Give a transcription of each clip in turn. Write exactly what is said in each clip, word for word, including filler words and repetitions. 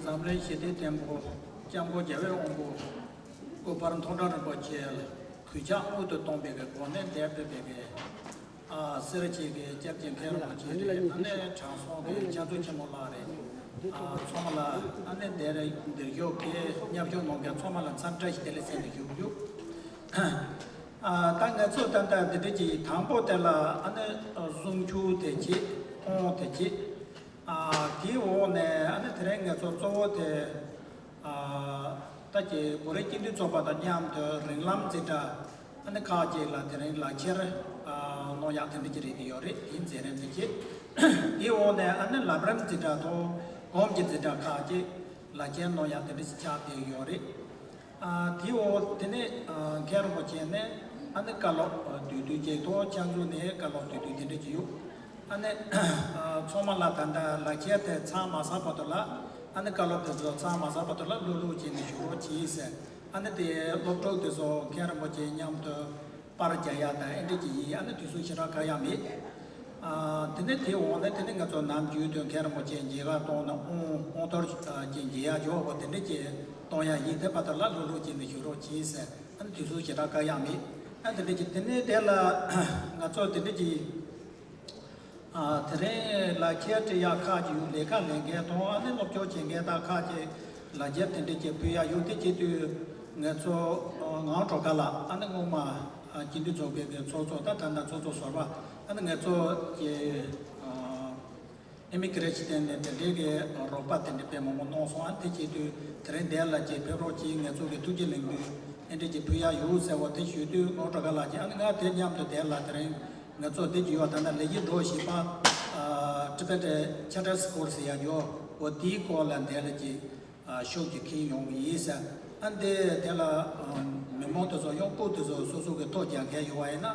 འཛམ་གླིང་ཞི་བདེའི་མགོན་པོ། སྐྱབས་མགོན་རྒྱལ་བའི་དབང་པོ། སྐུ་པར་མཐོང་གྲོལ་རིན་པོ་ཆེ་ལ་གུས་ཕྱག་སྔོན་དུ་གཏོང་བའི་གི་སྒོ་ནས་འདིར་ཕེབས་པའི་གི་ཨ་སེར་བྱེས་ཀྱི་སྐྱབས་རྗེ་མཁན་རིན་པོ་ཆེ་རེད། ཨ་ནི་དྲང་སྲོང་གི་ཕྱག་མཛོད་ཆེན་མོ་ལགས་རེད། ཨ་ཚང་མ་ལ་ཨ་ནི་འདིར་འདིར་བཞུགས་ཀྱི་མཉམ་ཞུགས་གནང་མཁན་ཚང་མ་ལ་འཚམས་བཀྲ་ཤིས་བདེ་ལེགས་ཟེར་ནས་ཞུ་གི་ཡོད། ཨ་ད་ང་ཚོ་ད་ལྟ་འདི་འདྲ་གི་དང་པོ་དེ་ལ་ཨ་ནི་གཟུངས་ཆུ་དེ་བྱེད། ཐོང་དེ་བྱེད། ཨ་དེའི་འོག་ནས་ཨ་ནི་དེ་རིང་ང་ཚོ་གཙོ་བོ་དེ་ཨ་ད་ཀྱི་བོད་རིགས་སྤྱི་མཐུན་ཚོགས་པ་དང་མཉམ་དུ་རིགས་ལམ་འཛིན་གྲྭ་ཨ་ནི་ཁག་ཅིག་ལ་དེ་རིང་ལག་འཁྱེར་ཨ་གནང་ཡག་དེ་འདྲ་ཅིག་རེད་ཀྱི་ཡོད་རེད། དེའི་མཛད་རིམ་དེ་བྱེད། དེའི་འོག་ནས་ཨ་ནི་ལམ་རིམ་འཛིན་གྲྭ་དང་གོམས་ཀྱི་འཛིན་གྲྭ་ཁག་ཅིག་ལག་འཁྱེར་གནང་ཡག་དེ་འདྲ་ཅིག་ཆགས་བསྡད་ཡོད་རེད། ཨ་དེའི་འོག་དེ་ནས་ཨ་མཁན་རིན་པོ་ཆེ་ནས་ཨ་ནི་བཀའ་སློབ་བསྡུས་བསྡུས་ཅིག་དང་། ཕྱག་མཛོད་ནས་བཀའ་སློབ་བསྡུས་བསྡུས་དེ་འདྲ་ཅིག་ཡོད། ཨ་ནི་ཨ་ཚང་མ་ལ་ད་ལྟ་ལག་འཁྱེར་དེ་ཚང་མ་ཟ་བར་དུ་ལ། ཨ་ནི་བཀའ་སློབ་དེ་ཚོ་ཚང་མ་ཟ་བར་དུ་ལ་ལྷུག་ལྷུག་བྱས་ནས་བཞུགས་རོགས་གྱིས་ཟེར། ཨ་ནི་དེ་སློབ་ཕྲུག་དེ་ཚོ་མཁན་རིན་པོ་ཆེ་མཉམ་དུ་པར་རྒྱག་ཡག་དང་ཨེ་འདྲ་ཅིག་ཡིན། ཨ་ནི་དུས་ཚོད་ཞེ་དྲག་འགོར་ཡག་མེད། ཨ་དེ་ནས་དེའི་འོག་ནས་དེ་ནས་ང་ཚོ་ནམ་རྒྱུན་དུ་མཁན་རིན་པོ་ཆེ་མཇལ་ཁ་གཏོང་ན་དབང་དབང་ཐོར་ཅིག་མཇལ་ཡག་འཇོག་དགོས་དེ་འདྲ་ཅིག་གཏོང་ཡག་ཡིན། དེ་བར་དུ་ལ་ལྷུག་ལྷུག་བྱས་ནས་བཞུགས་རོགས་གྱིས་ཟེར། ཨ་ནི་དུས་ཚོད་ཞེ་དྲག་འགོར་ཡག་མེད། ཨ་དེ་འདྲ་ཅིག་དེ་ནས་དེ་ལ་ང་ཚོ་དེ་འདྲ་ཅིག་ཨ་དེ་རིང་ལག་འཁྱེར་སྤྲད་ཡག་ཁག་ཅིག་ཡོད། ལས་ཀ་ལས་མཁན་དང་ཨ་ནི་སློབ་སྦྱོང་བྱེད་མཁན་དག་ཁག་ཅིག་ལག་འཁྱེར་དེ་འདྲ་ཅིག་ཕུལ་ཡག་ཡོད། དེ་བྱེད་དུས་ང་ཚོ་ཨ་ངག་གྲོ་ག་ལགས་ཨ་ནི་སྔོན་མ་ཨ་སྤྱི་འཐུས་ཚོགས་པའི་གི་ཚོགས་གཙོ། ད་ད་ལྟ་ཚོགས་གཙོ་ཟུར་པ། ཨ་ནི་ང་ཚོ་གི་ཨ་ཨེ་མི་གི་རེ་ཇི་བསྟན་ནས་དེ་འདྲའི་གི་རོགས་པ་དེ་འདྲ་དཔེ་མང་པོ་གནང་སོང་། ཨ་ནི་དེ་བྱེད་དུས་དེ་རིང་འདིར་ལ་ཅིག་ཕེབས་རོགས་གྱིས། ང་ཚོ་གི་ཐུགས་རྗེ་ལེགས་འབུལ་ཨེ་འདྲ་ཅིག་ཕུལ་ཡག་ཡོད་ཟེར་བ་དེ་ཞུས་དུས། ངག་གྲོ་ག་ལགས་ཀྱིས་ཨ་ནི་ང་དེ་མཉམ་དུ་དེ་ལ་དེ་རིང་ང་ཚོ་འདི་ཅིག་ཡོད། ད་ལྟ་ལས་ཀྱི་འགྲོ་བཞིན་པ་ཨ་Tibetan Charter School ཟེར་ཡག་ཡོད། འོ་དེའི་སྐོར་ལ་འདིར་ལ་ཅིག་ཨ་ཤུགས་ཀྱིས་འཁྱེར་ཡོང་གི་ཡིན་ཟེར། ཨ་འདི་དེ་ལ་ཨ་མི་མང་དེ་ཚོ་ཡང་སྤུ་དེ་ཚོ་སོ་སོ་གི་ཐོ་རྒྱག་མཁན་ཡོད་པ་ཡིན་ན་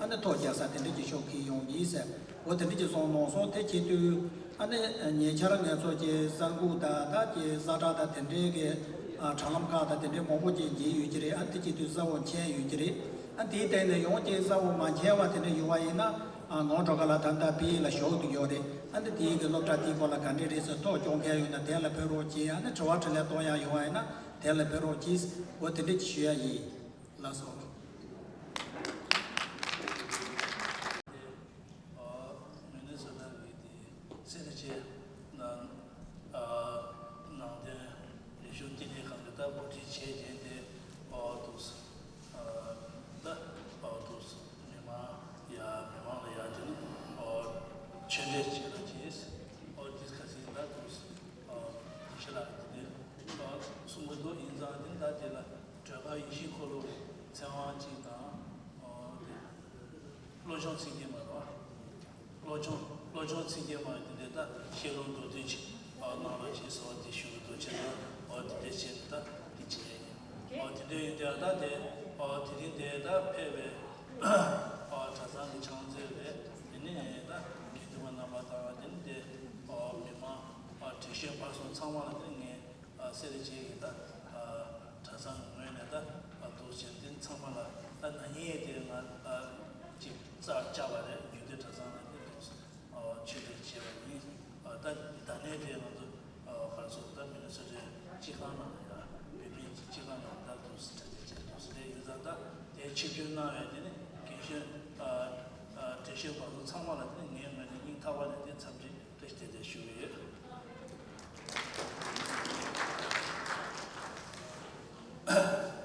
ཨ་ནི་ཐོ་རྒྱག་ས་དེ་འདྲ་ཅིག་ཤུགས་འཁྱེར་ཡོང་གི་ཡིན་ཟེར། འོ་དེ་འདྲ་ཅིག་གསུངས་གནང་སོང་། དེ་བྱེད་དུས་ཨ་ནི་ཉེ་ཆར་ང་ཚོ་ཀྱི་གསར་འགོད་དང་ད་ཀྱི་གསལ་བསྒྲགས་དང་དེ་འདྲའི་གི་ཨ་དྲ་ལམ་ཁག་དང་དེ་འདྲའི་མང་པོ་ཅིག་མཇལ་ཡོད་ཀྱི་རེད། ཨ་དེ་བྱེད་དུས་གསལ་བོ་མཁྱེན་ཡོད་ཀྱི་རེད། ཨ་དེའི་སྟེང་ནས་ཡང་ཀྱི་གསལ་བོ་མ་མཁྱེན་པ་དེ་འདྲ་ཡོད་པ་ཡིན་ན་ཨ་ངག་གྲོ་ག་ལགས་ད་ལྟ་པེ་ཡིན་ལ་བཞུགས་བསྡད་ཡོད་རེད། ཨ་ནི་དེའི་གི་སློབ་གྲྭ་དེའི་སྐོར་ལ་ག་འདྲས་རེད་ཟེར་ཐོ་སྐྱོང་མཁན་ཡོད་ན་དེ་ལ་ཕེབས་རོགས་གྱིས། ཨ་ནི་དྲི་བ་དྲིས་ལན་གཏོང་ཡག་ཡོད་པ་ཡིན་ན་དེ་ལ་ཕེབས་རོགས་གྱིས། འོ་དེ་འདྲས་ཅིག་ཞུ་ཡག་ཡིན། ལགས་སོ། ཨ་མི་ནི་སོ་ཊ་གི་དེ་སེ་ར་བྱེས་ནང་ཨ་ནང་བསྟན་རིག་གཞུང་བསྟི་གནས་ཁང་གི་ད་འགོ་ཁྲིད་བྱས་རྗེས་དེ་ཨ་འདུག་ཨ་ད་ཨ་འདུག་མི་མང་ཡ་མི་མང་ལ་ཡ་དེ་ནི་ཨ་ཆོས་འབྲེལ་བྱེད་ལ་བྱེད་ཨ་དེ་ཁ་སང་ད་འདུག་ཨ་ཁྱེད་ལ་དེ་ནི་ཨ་གསུང་གི་འདུག་ཡིན་ཙང་དེ་ད་དེ་ལ་གྲོལ་དཀར་ཡེ་ཤེས་འཁོར་ལོ་ཚེ་དབང་གཅིག་དང་། ཨ་དེ་བློ་སྦྱོང་ཚིག་བརྒྱད་མ་རེད་བ། བློ་སྦྱོང་བློ་སྦྱོང་ཚིག་བརྒྱད་མ་དེ་འདྲའི་ད་ཤེས་རབ་མདོ་བདུན་གྱི་ཨ་གནང་རོགས་བྱེད་ཟེར་བ་དེ་ཞུ་གི་འདུག་བྱས་ན་ཨ་དེ་འདྲའི་བྱས་ནས་ད་དེ་བྱས་ཡིན། ཨ་དེ་འདྲའི་ཡིན་དུས་ད་དེ་ཨ་དེ་རིང་དེ་ད་ཕེབས་པའི་ གྲྭ་ཚང་གི་ཕྱག་མཛོད་རེད། དེ་ནས་ད་དགེ་འདུན་པ་རྣམ་པ་དང་དེ་ནས་དེ་མི་མང་བགྲེས་གཞོན་བར་གསུམ་ཚང་མ་ལ་དེ་ངས་སེར་བྱེས་ཀྱི་ད་གྲྭ་ཚང་གི་ངོས་ནས་ད་འདུག་བྱས་དེ་ཚང་མ་ལ་ད་ན་ནིང་དེ་ང་ཅིག་རྩར་བཅར་བ་རེད། རྒྱུད་སྟོད་གྲྭ་ཚང་ལ་དེ་འདུག་ཆོས་སྒྲིག་བྱས་པ་ཡིན། ད་ད་ནས་དེ་ང་ཚོ་གར་སོགས་ད་མི་ནི་སོ་སོའི་སྤྱི་ཁང་ནང་ཡ་བོད་ཕན་གྱི་སྤྱི་ཁང་ནང་ད་དུ་སི་ཁྲ་ཆེ་ཆེ་དུ་སི་ལས་ཡིན་ཙང་ད་དེ་ཆིབས་བསྒྱུར་གནང་བའི་དེ་ནི་རྒན་གཞོན་བགྲེས་གཞོན་བར་དུ་ཚང་མ་ལ་དེ་ནི་ངའི་ངོས་ནས་སྙིང་ཐག་པ་ནས་དེ་འཚམས་འདྲི་བཀྲ་ཤིས་བདེ་ལེགས་ཞུ་གི་ཡོད།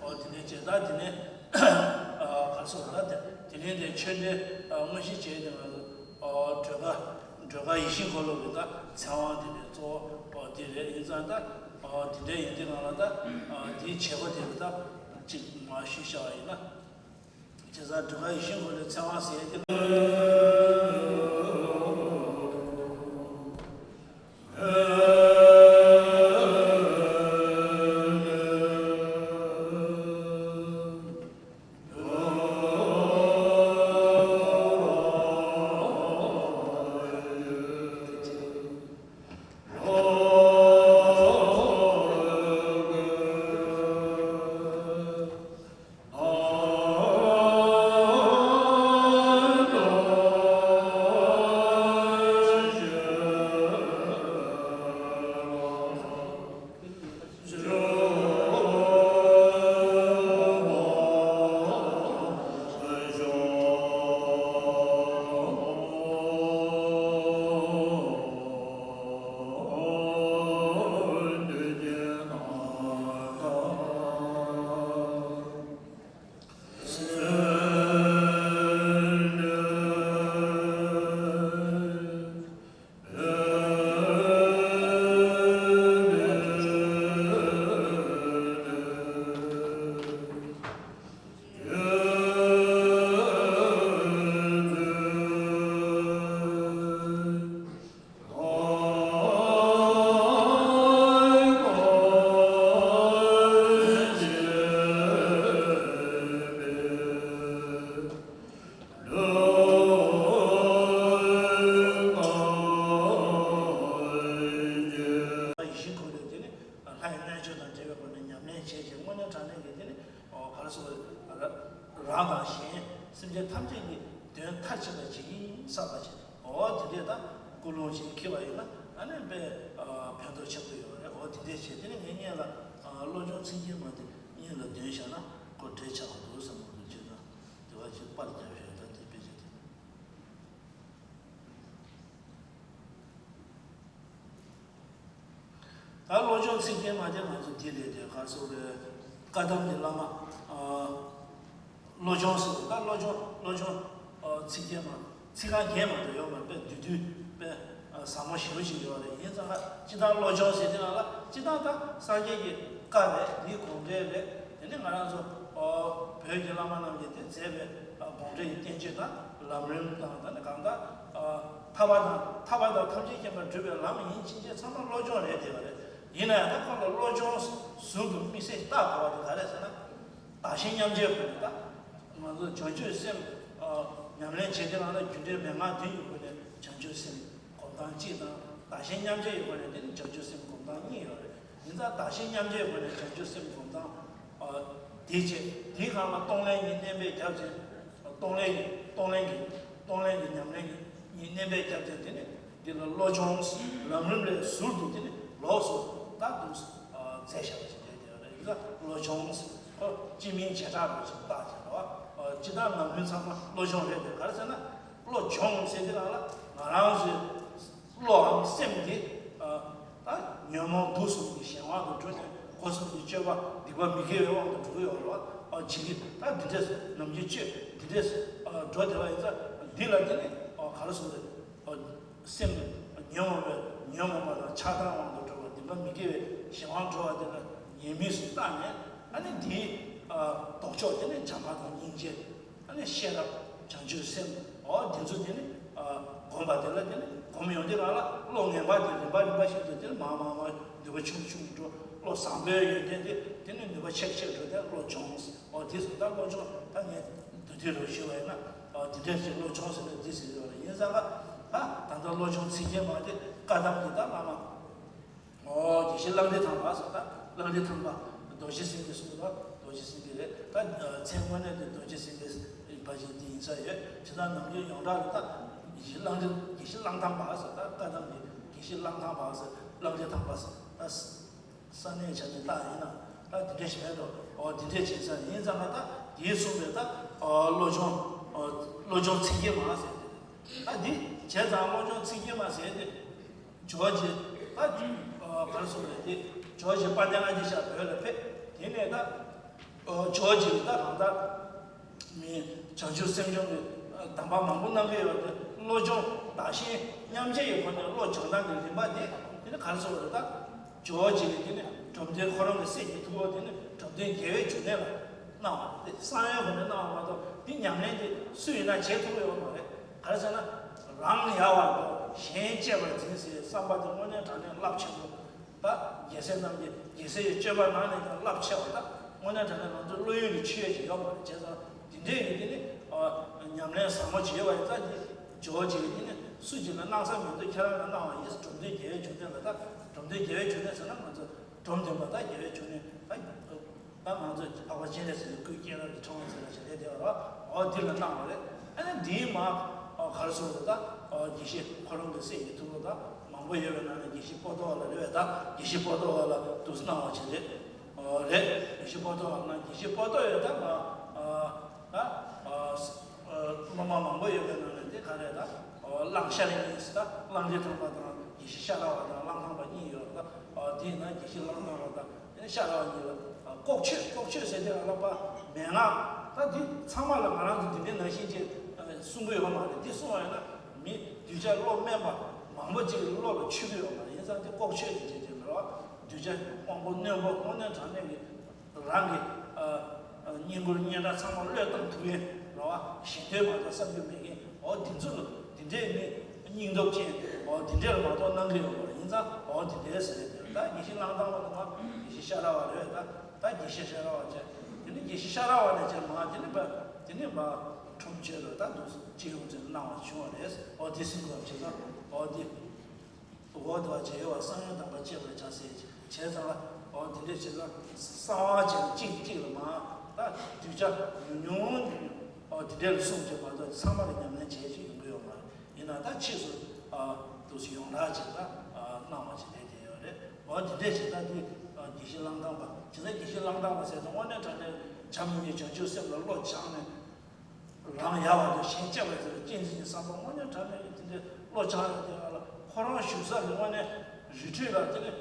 ཨོ་དེ་ནས་བྱས་ད་དེ་ནས་གར་སོགས་ད་དེ་དེ་ནས་དེ་ཆོས་འབྲེལ་དངོས་གཞི་བྱས་དེ་ང་ཚོ་སྒྲོལ་དཀར་སྒྲོལ་དཀར་ཡིད་བཞིན་འཁོར་ལོ་གི་ད་ཚེ་དབང་དེ་ནས་གཙོ་བོ་དེ་རེད། ཡིན་ཙང་ད་དེ་འདྲ་ཡིན་དུས་ང་ལ་ད་དེའི་བྱེད་སྒོ་དེ་ལ་ད་ཅིག་མ་ཞུས་བཞག་པ་ཡིན་ན། བྱས་ཙང་སྒྲོལ་དཀར་ཡིད་བཞིན་འཁོར་ལོའི་ཚེ་དབང་ཟེར་ཡས་དེ། ཡིད་བཞིན་འཁོར་ལོ་དེ་ནི་ལྷའི་རྣལ་འབྱོར་དང་འབྲེལ་བའི་སྒོ་ནས་ཉམས་ལེན་བྱས་ཤིང་དངོས་གནས་དྲང་གནས་ཀྱི་དེ་ནི་ག་རེ་ཟེར་རང་དང་གཞན་སེམས་ཅན་ཐམས་ཅད་ཀྱི་དོན་མཐར་ཕྱིན་པ་ཇི་བཞིན་བསགས་པ་བྱས། འོ་དེ་འདྲས་ད་ཀུན་སློང་ཞིག་འཁྱེར་བ་ཡིན་ན་ཨ་ནི་དཔེ་ཕན་ཐོགས་ཆེན་པོ་ཡོད་རེད། འོ་དེ་འདྲས་བྱས་དེ་ནི་ངས་སྔོན་ལ་བློ་སྦྱོང་ཚིག་བརྒྱད་མ་དེ་སྔོན་ལ་འདོན་བཞག་ན་ཁོ་འགྲེལ་ཆགས་པ་འདུག་བསམ་གྱི་འདུག་བྱས་ཙང་དེ་བ་ཅིག་པར་བརྒྱབ་བཞག་ད་དེ་དཔེ་ཆ་དེ། ད་བློ་སྦྱོང་ཚིག་བརྒྱད་མ་དེ་ང་ཚོ་འདི་ལས་དེ་ག་སོགས་རེད། བཀའ་གདམས་ཀྱི་བླ་མ་ཨ་བློ་སྦྱོང་ཟེར་བ་ད་བློ་སྦྱོང་བློ་སྦྱོང་ཨ་ཚིག་བརྒྱད་མ་ཚིག་རྐང་བརྒྱད་མ་དེ་ཡོད་པ་དཔེ་བསྡུས་བསྡུས་དཔེ་ཨ་ཟབ་མོ་ཞེ་པོ་ཞིག་ཡོད་རེད། ཡིན་ཙང་ང་སྤྱི་བཏང་བློ་སྦྱོང་ཟེར་དེ་ནང་ལ་སྤྱི་བཏང་ད་སངས་རྒྱས་ཀྱི་བཀའ་རེད། འདིའི་དགོངས་འགྲེལ་རེད། དེ་ནི་ང་རང་ཚོ་ཨ་བོད་ཀྱི་བླ་མ་རྣམས་ཀྱིས་དེ་མཛད་པའི་ཨ་དགོངས་འགྲེལ་གྱི་བསྟན་བཅོས་དང་ལམ་རིམ་དང་ད་ནི་གང་ལྟར་ཨ་ཐར་པ་དང་ཐར་པ་དང་ཐམས་ཅད་མཁྱེན་པར་འགྲུབ་པའི་ལམ་ཡིན་ཕྱིན་ཆད་ཚང་མ་བློ་སྦྱོང་རེད་བསྡད་པ་རེད། ཡིན་ན་ཡང་ད་ཁོང་ལ་བློ་སྦྱོང་ཟུར་དུ་དམིགས་བསལ་བཏགས་དགོས་པ་དེ་ག་རེ་ཟེར་ན། བདག་གཞན་མཉམ་བརྗེའི་སྒོ་ནས་ད་ང་ཚོ་བྱང་ཆུབ་སེམས་ཨ་ཉམས་ལེན་བྱེད་དེ་ལ་ན་རྒྱུ་འབྲས་མན་ངག་བདུན་གྱི་སྒོ་ནས་བྱང་ཆུབ་སེམས་སྒོམ་སྟངས་གཅིག་དང་། བདག་གཞན་མཉམ་བརྗེའི་སྒོ་ནས་དེ་ནི་བྱང་ཆུབ་སེམས་སྒོམ་སྟངས་གཉིས་ཡོད་རེད། ཡིན་ཙང་བདག་གཞན་མཉམ་བརྗེའི་སྒོ་ནས་བྱང་ཆུབ་སེམས་སྒོམ་སྟངས་ཨ་དེ་བྱས། དེའི་སྒང་ལ་གཏོང་ལེན་གཉིས་བསྣན་པས་རྒྱབ་ཅིང་། གཏོང་ལེན་གྱི་གཏོང་ལེན་གྱི་གཏོང་ལེན་གྱི་ཉམས་ལེན་གཉིས་བསྣན་པས་རྒྱབ་ཅིང་། དེ་ནི་འདི་ལ་བློ་སྦྱོང་ལམ་རིམ་ལས་ཟུར་དུ་དེ་ནི་ལོགས་སུ་ད་དུ་མཛད་བཞག་པ་ཞིག་རེད། དེ་ཡོད་རེད། ཡིན་ཙང་བློ་སྦྱོང་ཁོ་སྤྱི་མིང་བྱེ་བྲག་རོ་ཞིག་བཏགས་བྱས་རོ། སྤྱི་བཏང་ནང་ཁུལ་ཚང་མ་བློ་སྦྱོང་རེད་དེ། ག་རེ་ཟེར་ན་བློ་སྦྱོང་ཟེར་དེ་ནང་ལ་ང་རང་ཚོའི་བློའམ་སེམས་དེ་ད་ཉོན་མོངས་དུག་གསུམ་གྱི་གཞན་དབང་དུ་འགྲོ་ནས་སྒོ་གསུམ་གྱི་སྤྱོད་པ་སྡིག་པ་མི་དགེ་བའི་དབང་དུ་འགྲོ་གི་ཡོད་རེད་བ། ཨ་བྱེད་ཀྱི་ད་འདི་འདྲས་ནམ་རྒྱུན་སྤྱོད་འདི་འདྲས་འགྲོ་བསྡད་པ་ཡིན་ཙང་འདི་ལ་དེ་ནི་ག་རེ་ཟེར་རེད། སེམས་ཉོན་མོངས་པའི་ཉོན་མོངས་པ་དང་ཆགས་སྡང་དབང་དུ་འགྲོ་བ་སྡིག་པ་མི་དགེ་བའི་གཞན་དབང་འགྲོ་བ་དེ་ལ་ཉེས་དམིགས་སུ་བལྟས་ནས་ཨ་ནི་འདིའི་ལྡོག་ཕྱོགས་དེ་ནི་བྱམས་པ་དང་སྙིང་རྗེ། ཨ་ནི་ཤེས་རབ་བྱང་ཆུབ་སེམས། འོ་འདི་ཚོ་དེ་ནི་ཨ་སྒོམ་པ་དེ་ལ་དེ་ནི་སྒོམ་ཡོང་དུས་གང་ལ་བློ་ངན་པ་དེ་རིམ་པ་རིམ་པ་བཞིན་དུ་དེ་ནི་མར་མར་མར་ནུས་པ་ཆུང་ཆུང་འགྲོ། བློ་བཟང་པོའི་ཡོན་ཏན་དེ་དེ་ནི་ནུས་པ་ཆེ་ཆེ་འགྲོ་དེ་བློ་སྦྱོང་། འོ་དེ་ཚོ་ད་བློ་སྦྱོང་ད་ངས་འདི་ དེ་རུ་ཞུ་བ་ཡིན་ན། ཨ་དེ་འདྲ་ཞིག་བློ་སྦྱོང་ཟེར་ན་འདི་ཟེར་ཡོད་རེད། ཡིན་ཙང་ཨ་ད་ལྟ་བློ་སྦྱོང་ཚིག་བརྒྱད་མ་དེ་བཀའ་གདམས་ཀྱི་ད་བླ་མ། ཨོ་དགེ་བཤེས་གླང་ཐེ་ཐང་པ་ཟེར། ད་གླང་ཐེ་ཐང་པ་རྡོ་རྗེ་སེང་གེ་གསུངས་པ་རྡོ་རྗེ་སེང་གེ་རེད། ད་མཚན་དངོས་གནས་དེ་རྡོ་རྗེ་སེང་གེ་ཕ་ཆེན་དེ་ཡིན་ས་ཡོད། ཇི་ལྟར་ནམ་རྒྱུན་ཡོངས་གྲགས་ལ་ད་དགེ་བཤེས་གླང་ཐེ་དགེ་བཤེས་གླང་ཐང་པ་ཟེར། ད་བཀའ་གདམས་ཀྱི་དགེ་བཤེས་གླང་ཐང་པ་ཟེར། གླང་ཐེ་ཐང་པ་ཟེར། ད་ས་གནས་ཆ་ནས་བཏགས་ཡིན་ན་ད་དེ་འདྲ་ཞིག་མེད་དོ། ཨོ་དེ་འདྲ་བྱེད་ས་ཡིན་ཙང་ད་དེའི་གསུངས་པའི་ད་ཨོ་བློ་སྦྱོང་ཨོ་བློ་སྦྱོང་ཚིག་བརྒྱད་མ་ཟེར་ཏེ། ད་འདི་བྱས་ཙང་བློ་སྦྱོང་ཚིག་བརྒྱད་མ་ཟེར་ཏེ། ཇོ་བོ་རྗེ་ད་ཨོ་ག་རེ་གསུངས་རེད་དེ། ཇོ་བོ་རྗེ་དཔལ་ལྡན་ཨ་ཏི་ཤ་བོད་ལ་ཕེབས། དེ་ནས་ད་ཨོ་ཇོ་བོ་རྗེ་ད་གང་ལྟར། མི་བྱང་ཆུབ་སེམས་སྦྱོང་གི་གདམས་པ་མང་པོ་གནང་གི་ཡོད་དེ། བློ་སྦྱོང་བདག་གཞན་མཉམ་བརྗེ་ཡི་སྒོ་ནས་བློ་སྦྱོང་སྟངས་ཀྱི་རིམ་པ་དེ་དེ་ནི་ག་རེ་ཟེར་བ་རེད། ད་ཇོ་བོ་རྗེ་གིས་དེ་ནི་བཅོམ་ལྡན་ཁོ་རང་གི་སྲས་ཀྱི་ཐུ་བོ་དེ་ནི་བཅོམ་ལྡན་རྒྱལ་བའི་འབྱུང་གནས་ལ་གནང་བ་རེད། གསང་བའི་སྒོ་ནས་གནང་བ་མ་གཏོགས་དེ་ཉམས་ལེན་དེ་སུ་ཡིན་ན་བྱེད་ཐུབ་ཡོད་མ་རེད། ག་རེ་ཟེར་ན། རང་ཡལ་བར་འགྲོ། གཞན་གཅེས་པར་འཛིན་ཟེར་བསམ་པ་དེ་དངོས་གནས་དྲང་གནས་རླབས་ཆེན་པོ། ད་རྒྱལ་སྲས་རྣམས་ཀྱི་རྒྱལ་སྲས་ཀྱི་སྤྱོད་པ་ནང་ནས་ཀྱང་རླབས་ཆེ་བ། ད་དངོས་གནས་དྲང་གནས་ང་ཚོའི་བློ་ཡུལ་གྱི་ཆོས་ཅིག་ཡོད་མ་རེད། བྱས་ཙང་དེ་འདྲས་ཡིན་དེ་ནི་ཨ་ཉམས་ལེན་ཟབ་མོ་བྱེད་པ་ཡིན་ཙང་དེ་ཇོ་བོ་རྗེ་ཡིན་དེ་ནི་སུ་གཅིག་ལ་གནང་ས་མི་འདུག་ཁྱེད་རང་ལ་གནང་བ་ཡིན། བཅོམ་ལྡན་རྒྱལ་བའི་འབྱུང་གནས་ལ། ད་བཅོམ་ལྡན་རྒྱལ་བའི་འབྱུང་གནས་ཟེར་ན་ང་ཚོ་འབྲོམ་སྟོན་པ་ད་རྒྱལ་བའི་འབྱུང་གནས་ད། ད་ང་ཚོ་འཕགས་པ་སྤྱན་རས་གཟིགས་ཀྱི་སྐུའི་སྐྱེས་རབས་ཀྱི་ཕྲེང་བ་ཟེར་བ་ཞིག་རེད་དེ། འོ་འདི་ལ་གནང་བ་རེད། ཨ་ནི་འདིའི་མ་ག་རེ་ཟེར་བ་ད་དགེ་བཤེས་ཁོ་རང་གི་སྲས་ཀྱི་ཐུ་བོ་ད་མང་པོ་ཡོད་པའི་ནང་ནས་དགེ་བཤེས་པོ་ཏོ་བ་ལ་རེད་པས། ད་དགེ་བཤེས་པོ་ཏོ་བ་ལ་འདུག་སེ་གནང་བ་ཅིག་རེད། རེད། དགེ་བཤེས་པོ་ཏོ་བ་ན་དགེ་བཤེས་པོ་ཏོ་ཡོད་ད་མ་ད། སློབ་མ་མང་པོ་ཡོད་པའི་ནང་ནས་དེ་ག་རེ་ད། གླང་ཤ་ར་གཉིས་ཟེར། ད་གླང་ཐེ་ཐང་པ་དང་དགེ་བཤེས་ཤ་ར་བ་དང་གླང་ཐང་པ་གཉིས་ཡོད་ད། དེའི་ནང་དགེ་བཤེས་གླང་ཐང་པ་དང་དེ་ནས་ཤ་ར་བ་གཉིས་ལ་ལྐོག་ཆོས། ལྐོག་ཆོས་ཟེར་དེ་ལ་ལབ་པ་མན་ངག་ད་འདི་ཚང་མ་ལ་ང་རང་ཚོ་འདི་འདྲའི་ནང་བཞིན་ཅིག་གསུང་གི་ཡོད་མ་རེད། འདི་གསུང་བ་ཡིན་ན་མི་གདུལ་བྱ་བློ་དམན་པ་མང་པོ་ཅིག་གི་བློ་ལ་ཆུད་ཀྱི་ཡོད་མ་རེད། ཡིན་ཙང་དེ་ལྐོག་ཆོས་ཀྱི་བྱེད་ཅིག་མ་རེད་བ། གདུལ་བྱ་དབང་པོ་རྣོན་པོ་དངོས་གནས་དྲང་གནས་ཀྱི་རང་གི་ཨ་ཨ་བསྙེན་བཀུར་སྙན་གྲགས་ཚང་མ་བློས་བཏང་ཐུབ་མཁན་རེད་བ། གཞན་དོན་མ་གཏོགས་བསམ་རྒྱུ་མེད་མཁན། འོ་དེ་ཚོ་ལ་དེ་འདྲའི་མི་སྙིང་སྟོབས་ཅན། འོ་དེ་འདྲ་ལ་མ་གཏོགས་གནང་གི་ཡོད་མ་རེད། ཡིན་ཙང་འོ་དེ་འདྲའི་ཟེར་ཡས་དེ་ད་དགེ་བཤེས་གླང་ཐང་པ་དང་དགེ་བཤེས་ཤ་ར་བ་རེད། ད་ད་དགེ་བཤེས་ཤ་ར་བ་བྱས། དེ་ནི་དགེ་བཤེས་ཤ་ར་བ་ནས་བྱས་མ་དེ་ནི་པ་དེ་ནི་པ་ཁྲོམ་ཆོས་ལ་ད་འདུག་སྤྱི་ཡོངས་ཀྱི་གནང་བ་བྱུང་བ་རེད། འོ་དེ་སྲིད་འགོ་བྱས་ཙང་འོ་དེ། འོ་དེ་བ་བྱས་ཡོད་བ། གསང་ཡུམ་དམ་པ་གཅེས་པར་བྱ་ཟེར་བྱས་ཙང་ལ། འོ་དེ་འདྲས་བྱས་ཙང་གསང་བ་བྱས་ན་གཅིག་གིས་གཅིག་ལ་མ་ད་གདུལ་བྱ་ཉུང་ཉུང་འོ་དེ་འདྲས་ལ་གསུངས་བྱས་མ་གཏོགས་ཚང་མ་ལ་ཉམས་ལེན་བྱེད་ཀྱི་ཡོང་གི་ཡོད་མ་རེད། ཡིན་ན་ད་ཕྱིས་སུ་ཨ་འདུག་སེ་ཡོངས་གྲགས་ཅིག་ད་ཨ་གནང་བ་ཅིག་རེད་དེ་ཡོད་རེད། འོ་དེ་འདྲས་བྱས་ད་འདི་ཨ་དགེ་བཤེས་གླང་ཐང་པ་བྱས་ཙང་། དགེ་བཤེས་གླང་ཐང་པ་ཟེར་ཙང་དངོས་གནས་དྲང་གནས་བྱམས་སྙིང་རྗེ་བྱང་ཆུབ་སེམས་ལ་བློ་སྦྱངས་ནས། རང་ཡལ་བར་འགྲོ། གཞན་གཅེས་པར་འཛིན་པའི་གཅེས་འཛིན་གྱི་བསམ་པ་དངོས་གནས་དྲང་གནས་ཀྱི་དེ་འདྲའི་བློ་སྦྱངས་ཡོད་དེ། ང་ལ་ཁོ་རང་བཞུགས་ས་གི་དངོས་གནས་རི་ཁྲོད་ལ་དེ་ནས་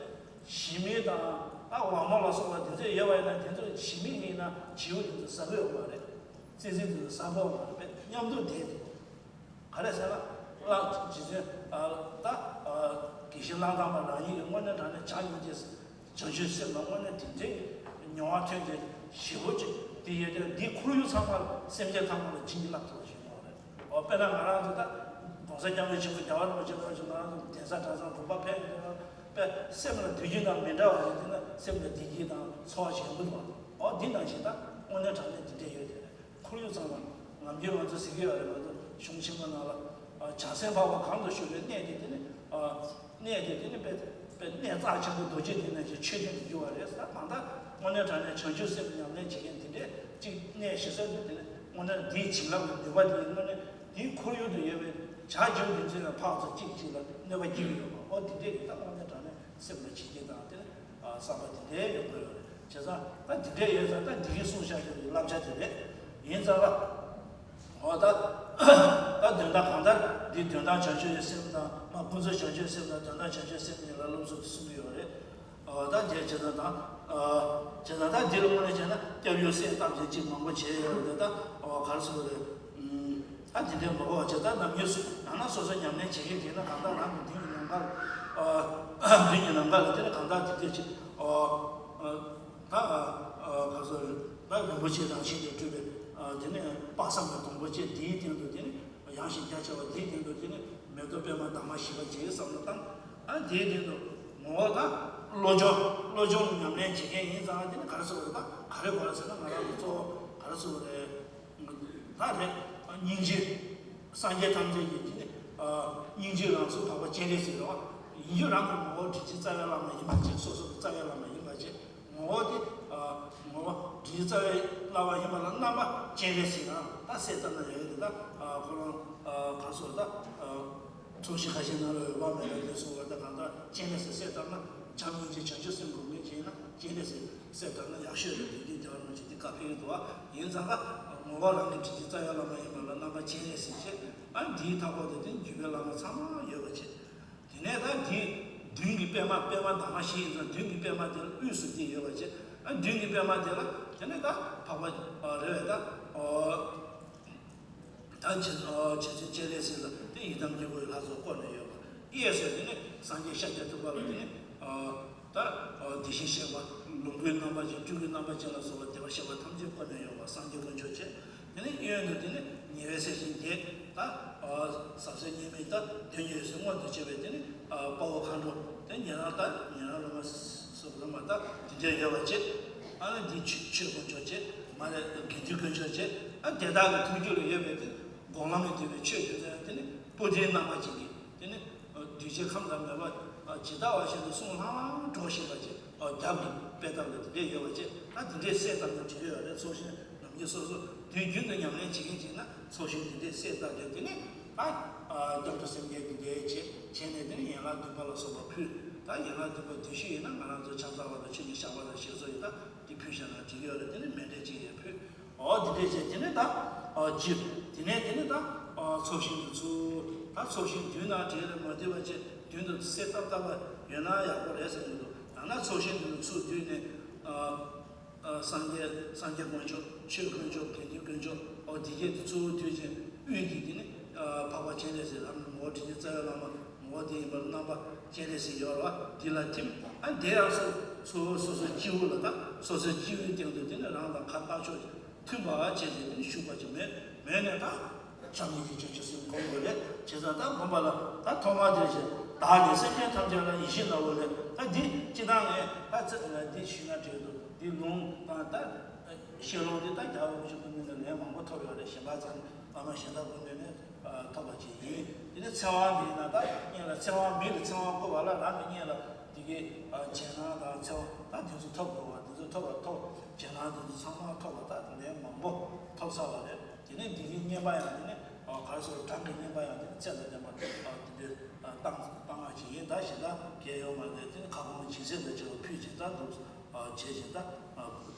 ཞི་མི་དང་ད་ཝ་མོ་ལ་སོགས་པ་དེ་ཚོ་ཡོད་པ་ཡིན་ན། དེ་ཚོ་ཞི་མི་ཡིན་ན་བྱིའུ་དེ་ཚོ་ཟ་གི་ཡོད་མ་རེད། ཙི་ཙི་དེ་ཚོ་ཟ་གི་ཡོད་མ་རེད། དཔེ་མཉམ་དུ་བསྡད་དེ། ག་རེ་ཟེར་ན། གླང་རྗེ་བཙུན་ད་དགེ་བཤེས་གླང་ཐང་པ་རང་ཉིད་ཀྱིས་དངོས་གནས་དྲང་གནས་བྱམས་སྙིང་རྗེ། བྱང་ཆུབ་སེམས་ལ་དངོས་གནས་དེ་འདྲའི་མྱོང་བ་ཐོན་ཏེ་ཞེ་པོ་ཅིག་དེ་ཡོད་དེ། འདིའི་ཁོར་ཡུག་ཚང་མ་ལ་སེམས་ཅན་ཚང་མ་ལ་བྱིན་གྱིས་བརླབས་ཐུབ་པ་ཞིག་ཡོང་བ་རེད། འོ་དཔེར་ན་ང་རང་ཚོ་ད་༸གོང་ས་༸སྐྱབས་མགོན་ཆེན་པོ་རྒྱལ་བ་རིན་པོ་ཆེ་ནང་བཞིན་ང་རང་ཚོ་གདན་ས་གྲྭ་ཚང་དགོན་པ་ཕེབས་ནས་དཔེ་སེམས་ལ་བདེ་སྐྱིད་དང་མི་འདྲ་བ་རེད། དེ་ན་སེམས་ལ་བདེ་སྐྱིད་དང་ཚོར་བ་ཞིག་ཡོང་གི་འདུག་བ། འོ་འདི་ནང་བཞིན་ད་དངོས་གནས་དྲང་གནས་འདི་འདྲས་ཡོད་དེ་རེད། ཁོར་ཡུག་ཚང་མ་ནམ་རྒྱུན་ང་ཚོ་ཟེར་གྱི་ཡོད་རེད། ང་ཚོ་གཞུང་ཆེན་པོ་ནང་ལ་བྱང་སེམས་འཕགས་པ་གང་དུ་བཞུགས་པའི་གནས་དེ་དེ་ནི་གནས་དེ་དེ་ནི་དཔེ་དཔེ་གནས་རྩ་ཆེན་པོ་རྡོ་རྗེ་གདན་ནས་ཀྱི་མཆོད་རྟེན་དུ་གྱུར་བ་རེད་ཟེར། ད་གང་ལྟར་དངོས་གནས་དྲང་གནས་བྱང་ཆུབ་སེམས་ཉམས་ལེན་བྱེད་མཁན་དེ་འདྲས་གཅིག་གནས་གཞི་གསར་དུ་དེ་ནི་དངོས་གནས་འདིའི་བྱིན་རླབས་ཀྱི་ནུས་པ་དེ་དངོས་གནས་འདིའི་ཁོར་ཡུག་ཏུ་ཡོད་པའི་བྱ་རྒྱུ་འདི་ཚོ་ལ་ཕར་ཚུར་གཅིག་གཅིག་ལ་གནོད་པ་སྐྱེལ་གྱི་ཡོད་པ། འོ་དེ་འདྲས་ཀྱི་ད་དངོས་གནས་དྲང་གནས་སེམས་ལ་བྱེད་ཀྱི་དང་དེ་ནི་བསམ་པ་དེ་འདྲས་ཡོང་གི་ཡོད་རེད། བྱས་ཙང་ད་དེ་འདྲས་ཡོད་ཙང་ད་འདི་གིས་གསུངས་བཞག་རྒྱུ་ཡི་བསླབ་བྱ་དེ་རེད། ཡིན་ཙང་ལ། འོ་ད། ད་དོན་དག་གང་ལྟར་འདི་དོན་དག་བྱང་ཆུབ་ཀྱི་སེམས་དང་མ་ཀུན་རྫོབ་བྱང་ཆུབ་སེམས་དང་དོན་དམ་བྱང་ཆུབ་སེམས་གཉིས་ལ་སློབ་ཚུལ་དུ་གསུངས་ཀྱི་ཡོད་རེད། འོ་ད་བྱས་བྱས་ཙང་ད། བྱས་ཙང་ད་འདི་ལ་དངོས་གནས་བྱས་ན་སྐྱབས་ཡུལ་སྲས་བཏབ་བྱས་ཅིག་མང་པོ་བྱས་ཡོད་རེད། ད་འོ་ག་རེ་ཟེར་དགོས་རེད། ཨ་དེ་འདྲའི་མ་གོ་བ་བྱས། ད་ནམ་རྒྱུན་སུ་ཡང་ན་སོ་སོ་ཉམས་ལེན་བྱེད་མཁན་དེ་ན་གང་ལྟར་རང་གི་འདི་ཡི་ནམ་མཁའ་ལ། འདི་ཡི་ནམ་མཁའ་ལ་དེ་ནི་གང་ལྟར་དེ་འདྲས་ཅིག་འོ། ད་ག་ཟེར་ད་རིན་པོ་ཆེ་རང་བཞིན་གྱིས་གྲུབ་པའི་དེ་ནི་དཔག་བསམ་གྱི་སྡོང་པོ་ཅན་དེའི་སྟེང་དུ་དེ་ནི་ཡངས་ཤིང་རྒྱ་ཆེ་བ་དེའི་སྟེང་དུ་དེ་ནི་མེ་ཏོག་པད་མ་འདབ་མ་བཞི་པ་ཅིག་བསམ་བློ་བཏང་། ཨ་དེའི་སྟེང་དུ་ངོ་བོ་ད་བློ་སྦྱོང་བློ་སྦྱོང་ཉམས་ལེན་བྱེད་མཁན་ཡིན་ཙང་དེ་ནི་ག་རེ་ཟེར་བ་རེད། ད་ག་རེ་དགོས་རེད་ཟེར་ན་ང་རང་གི་གཙོ་བོ་ག་རེ་ཟེར་བ་རེད། ད་རེད། སྙིང་རྗེ། སངས་རྒྱས་ཐམས་ཅད་ཀྱི་དེ་ནི་སྙིང་རྗེ་རང་གཟུགས་འཕགས་པ་སྤྱན་རས་གཟིགས་རེད་བ། ཡིན་རྒྱུ་རང་གི་ངོ་བོ་དྲིན་ཅན་རྩ་བའི་བླ་མ་ཡིན་པ་བྱས། སོ་སོ་གི་རྩ་བའི་བླ་མ་ཡིན་པ་བྱས། ངོ་བོ་དེ། ངོ་བོ་དྲིན་ཅན་རྩ་བའི་བླ་མ་ཡིན་པ་ལ་རྣམ་པ་སྤྱན་རས་གཟིགས་རང་ད་གསལ་བཏབ་ན་ཡག་གི་འདུག་ད་ཁོ་རང་ག་སོ་ད། ཚོགས་ཞིང་ཁ་ཤས་ནང་ལ་འོད་དཔག་མེད་ལ་དེ་སོང་བ་ད་གང་ལྟར་སྤྱན་རས་གཟིགས་གསལ་བཏབ་ན་བྱམས་སྙིང་རྗེ་བྱང་ཆུབ་སེམས་སྒོམ་མཁན་ཅིག་ཡིན་ན་སྤྱན་རས་གཟིགས་གསལ་བཏབ་ན་ཡག་ཤོས་རེད། དེ་དུས་རྒྱལ་བ་རིན་པོ་ཆེ་དེ་བཀའ་ཕེབས་ཀྱི་འདུག་བ། ཡིན་ཙང་ད་ངོ་བོ་རང་གི་དྲིན་ཅན་རྩ་བའི་བླ་མ་ཡིན་པ་ལ་རྣམ་པ་སྤྱན་རས་གཟིགས་བྱས། ཨ་འདིའི་མཐའ་འཁོར་དུ་དེ་བརྒྱུད་པའི་བླ་མ་ཚང་མ་ཡོད་པ་བྱས། དེ་ནས་ད་འདིའི་མདུན་གྱི་པད་མ། པད་མ་འདབ་མ་བཞི་ཡིན་ཙང་མདུན་གྱི་པད་མ་དེ་ལ་དབུས་སུ་དེ་ཡོད་པ་བྱས། ཨ་མདུན་གྱི་པད་མ་དེ་ལ་དེ་ནས་ད་འཕགས་པ་རེད་བས་ད། ད་རྗེ་རྗེ་བཙུན་སྤྱན་རས་གཟིགས་ལ་དེ་ཡི་དམ་དཀྱིལ་འཁོར་ལྷ་ཚོགས་བསྐོར་ནས་ཡོད་པ། གཡས་སུ་དེ་ནི་སངས་རྒྱས་ཤཱཀྱ་ཐུབ་པ་ལ་དེ་ནི་ད་དེ་བཞིན་གཤེགས་པ། ལོངས་སྐུའི་རྣམ་པ་ཅན། སྤྲུལ་སྐུའི་རྣམ་པ་ཅན་ལ་སོགས་པ་བདེ་བར་གཤེགས་པ་ཐམས་ཅད་བསྐོར་ནས་ཡོད་པ། སངས་རྒྱས་དཀོན་མཆོག་བཅས། དེ་ནི་གཡོན་དུ་དེ་ནི་ཉེ་བའི་སྲས་ཆེན་བརྒྱད། ད་ཟབ་གསལ་བརྙེས་མའི་ད་དོན་གྱི་འོད་ཟེར་མངོན་དུ་བྱེད་པའི་དེ་ནི་དཔའ་བོ་མཁའ་འགྲོ། དེ་ཉན་རང་ད་ཉན་རང་སློབ་མ་སོགས་སློབ་མ་ད་དེ་འདྲ་ཡོད་པ་བཅས། ཨ་ནི་འདི་ཆོས་ཆོས་དཀོན་མཆོག་བཅས། མ་རེད། དགེ་འདུན་དཀོན་མཆོག་བཅས། ཨ་དེ་དག་གི་ཐུགས་རྒྱུད་ལ་ཡོད་པའི་དེ་སྒོམ་ལམ་གྱིས་བསྡུས་པའི་ཆོས་དེ་ཚོ་ཡང་དེ་ནི་པོ་ཏིའི་རྣམ་པ་ཅན་གྱི་དེ་ནི་གདུལ་བྱའི་ཁམས་དང་མོས་པ་ཇི་ལྟ་བ་བཞིན་དུ་གསུང་ལྷང་ལྷང་སྒྲོག་བཞིན་པ་བཅས། རྒྱབ་ཀྱི་དཔེ་ལྟ་བུ་དེ་འདྲས་ཡོད་པ་བཅས། ད་དེ་འདྲས་གསལ་བཏབ་ནས་བྲིས་ཡོད་རེད། ཚོགས་ཞིང་ནམ་རྒྱུན་སོ་སོ་དུས་རྒྱུན་དུ་ཉམས་ལེན་བྱེད་མཁན་ཅིག་ན་ཚོགས་ཞིང་དེ་འདྲས་གསལ་བཏབ་དེ་དེ་ནི་ད་སྐྱབས་འགྲོ་སེམས་བསྐྱེད་དེ་འདྲས་བྱས་བྱས་ནས་དེ་ནི་ཡན་ལག་བདུན་པ་ལ་སོགས་པ་ཕུལ། ད་ཡན་ལག་བདུན་པ་དེ་ཤུལ་ཡིན་ན་ང་རང་ཚོ་ཕྱག་འཚལ་བ་དང་ཆོས་ཀྱི་བཤགས་པ་དང་ཞེས་སོགས་ཡིན། ད་དེ་ཕུལ་བཞག་ན་འགྲིག་གི་ཡོད་རེད། དེ་ནི་མཎྜལ་ཅིག་ཡང་ཕུལ། འོ་དེ་འདྲས་བྱས་དེ་ནས་ད་ཨ་ཅི་དེ་ནས་དེ་ནས་ད་ཨ་ཚོགས་ཞིང་དུ་ཚུར་ད་ཚོགས་ཞིང་མདུན་ན་བྲེལ་ལ་མ་འདུས་པ་བཅས་མདུན་དུ་གསལ་བཏབ་བཏབ་པ་ཡོད་ན་ཡག་པོ་རེད་བསམ་གྱི་འདུག་ཡང་ན་ཚོགས་ཞིང་དུ་ཚུར་བསྡུས་ནས་ཨ་ཨ་སངས་རྒྱས་སངས་རྒྱས་དཀོན་མཆོག་ཆོས་དཀོན་མཆོག་དགེ་འདུན་དཀོན་མཆོག་འོ་དེ་གྱད་དུ་ཚུར་བསྡུས་ཅིང་དབུས་ཀྱི་དེ་ནས་ཨ་འཕགས་པ་སྤྱན་རས་གཟིགས་ལ་ངོ་བོ་དྲིན་ཅན་རྩ་བའི་བླ་མ་ངོ་བོ་དེ་ཡིན་པར་རྣམ་པ་སྤྱན་རས་གཟིགས་ཡོད་རེད་བ། དེ་ལ་ཐིམ། ཨ་དེ་ཡང་སོ་སོ་སོ་སོའི་སྤྱི་བོ་ལ་ད་སོ་སོའི་སྤྱི་བོའི་སྟེང་དུ་དེ་ནས་རང་དང་ཁ་ལྟག་ཕྱོགས་མཐུན་པ་བྱས་ཏེ་དེ་ནི་བཞུགས་པ་ཅིག་མེད་མེད་ནས་ད་བྱམས་སྙིང་རྗེ་བྱང་ཆུབ་སེམས་སྒོམ་དགོས་རེད། བྱས་ཙང་ད་སྒོམ་པ་ལ་ད་ཐོག་མར་དེ་བཞིན་བདག་ནི་སེམས་ཅན་ཐམས་ཅད་ལ་ཡིད་བཞིན་ནོར་བུ་ལས། ད་འདི་སྤྱི་བཏང་ངས་ད་ཚེ་འདི་ཞུས་ན་འགྲིག་འདུག་འདི་ལུང་དང་ད་ཤེས་ལུང་འདི་ད་རྒྱལ་བ་རིན་པོ་ཆེ་སྐུ་མདུན་ནས་ལན་མང་པོ་ཐོབ་ཡོད་རེད། གཞན་པ་ཚང་བླ་མ་གཞན་དག་སྐུ་མདུན་ནས་ཐོབ་པ་ཅིག་ཡིན། འདི་ནི་ཚེ་དབང་འདི་ཡིན་ན་ད་སྔོན་ལ་ཚེ་དབང་མི་ལ་ཚེ་དབང་བསྐུར་བ་ལ་རང་གི་སྔོན་ལ་འདི་གའི་རྗེས་གནང་དང་ཚེ་དབང་ད་འདི་ཚོ་ཐོབ་དགོས་པ། འདི་ཚོ་ཐོབ་པ་ཐོབ། རྗེས་གནང་འདི་ཚོ་ཚང་མ་ཐོབ་པ་ད་ལན་མང་པོ་ཐོབ་ཚར་བ་རེད། དེ་ནས་འདི་གའི་བསྙེན་པ་ཡང་དེ་ནས་ག་རེ་ཟེར་གྲངས་ཀྱི་བསྙེན་པ་ཡང་དེ་ནས་ཚད་དང་ལྡན་པ་འདི་འདྲའི་བཏང་བཏང་བ་ཅིག་ཡིན། ད་གཞན་དག་གལ་ཡོད་མ་རེད། དེ་ནས་ཁ་སྐོང་སྦྱིན་སྲེག་དང་བཅས་པ་ཕུལ་ཅིག་ད་འདུག་བྱས་ཅིག་ད་ད་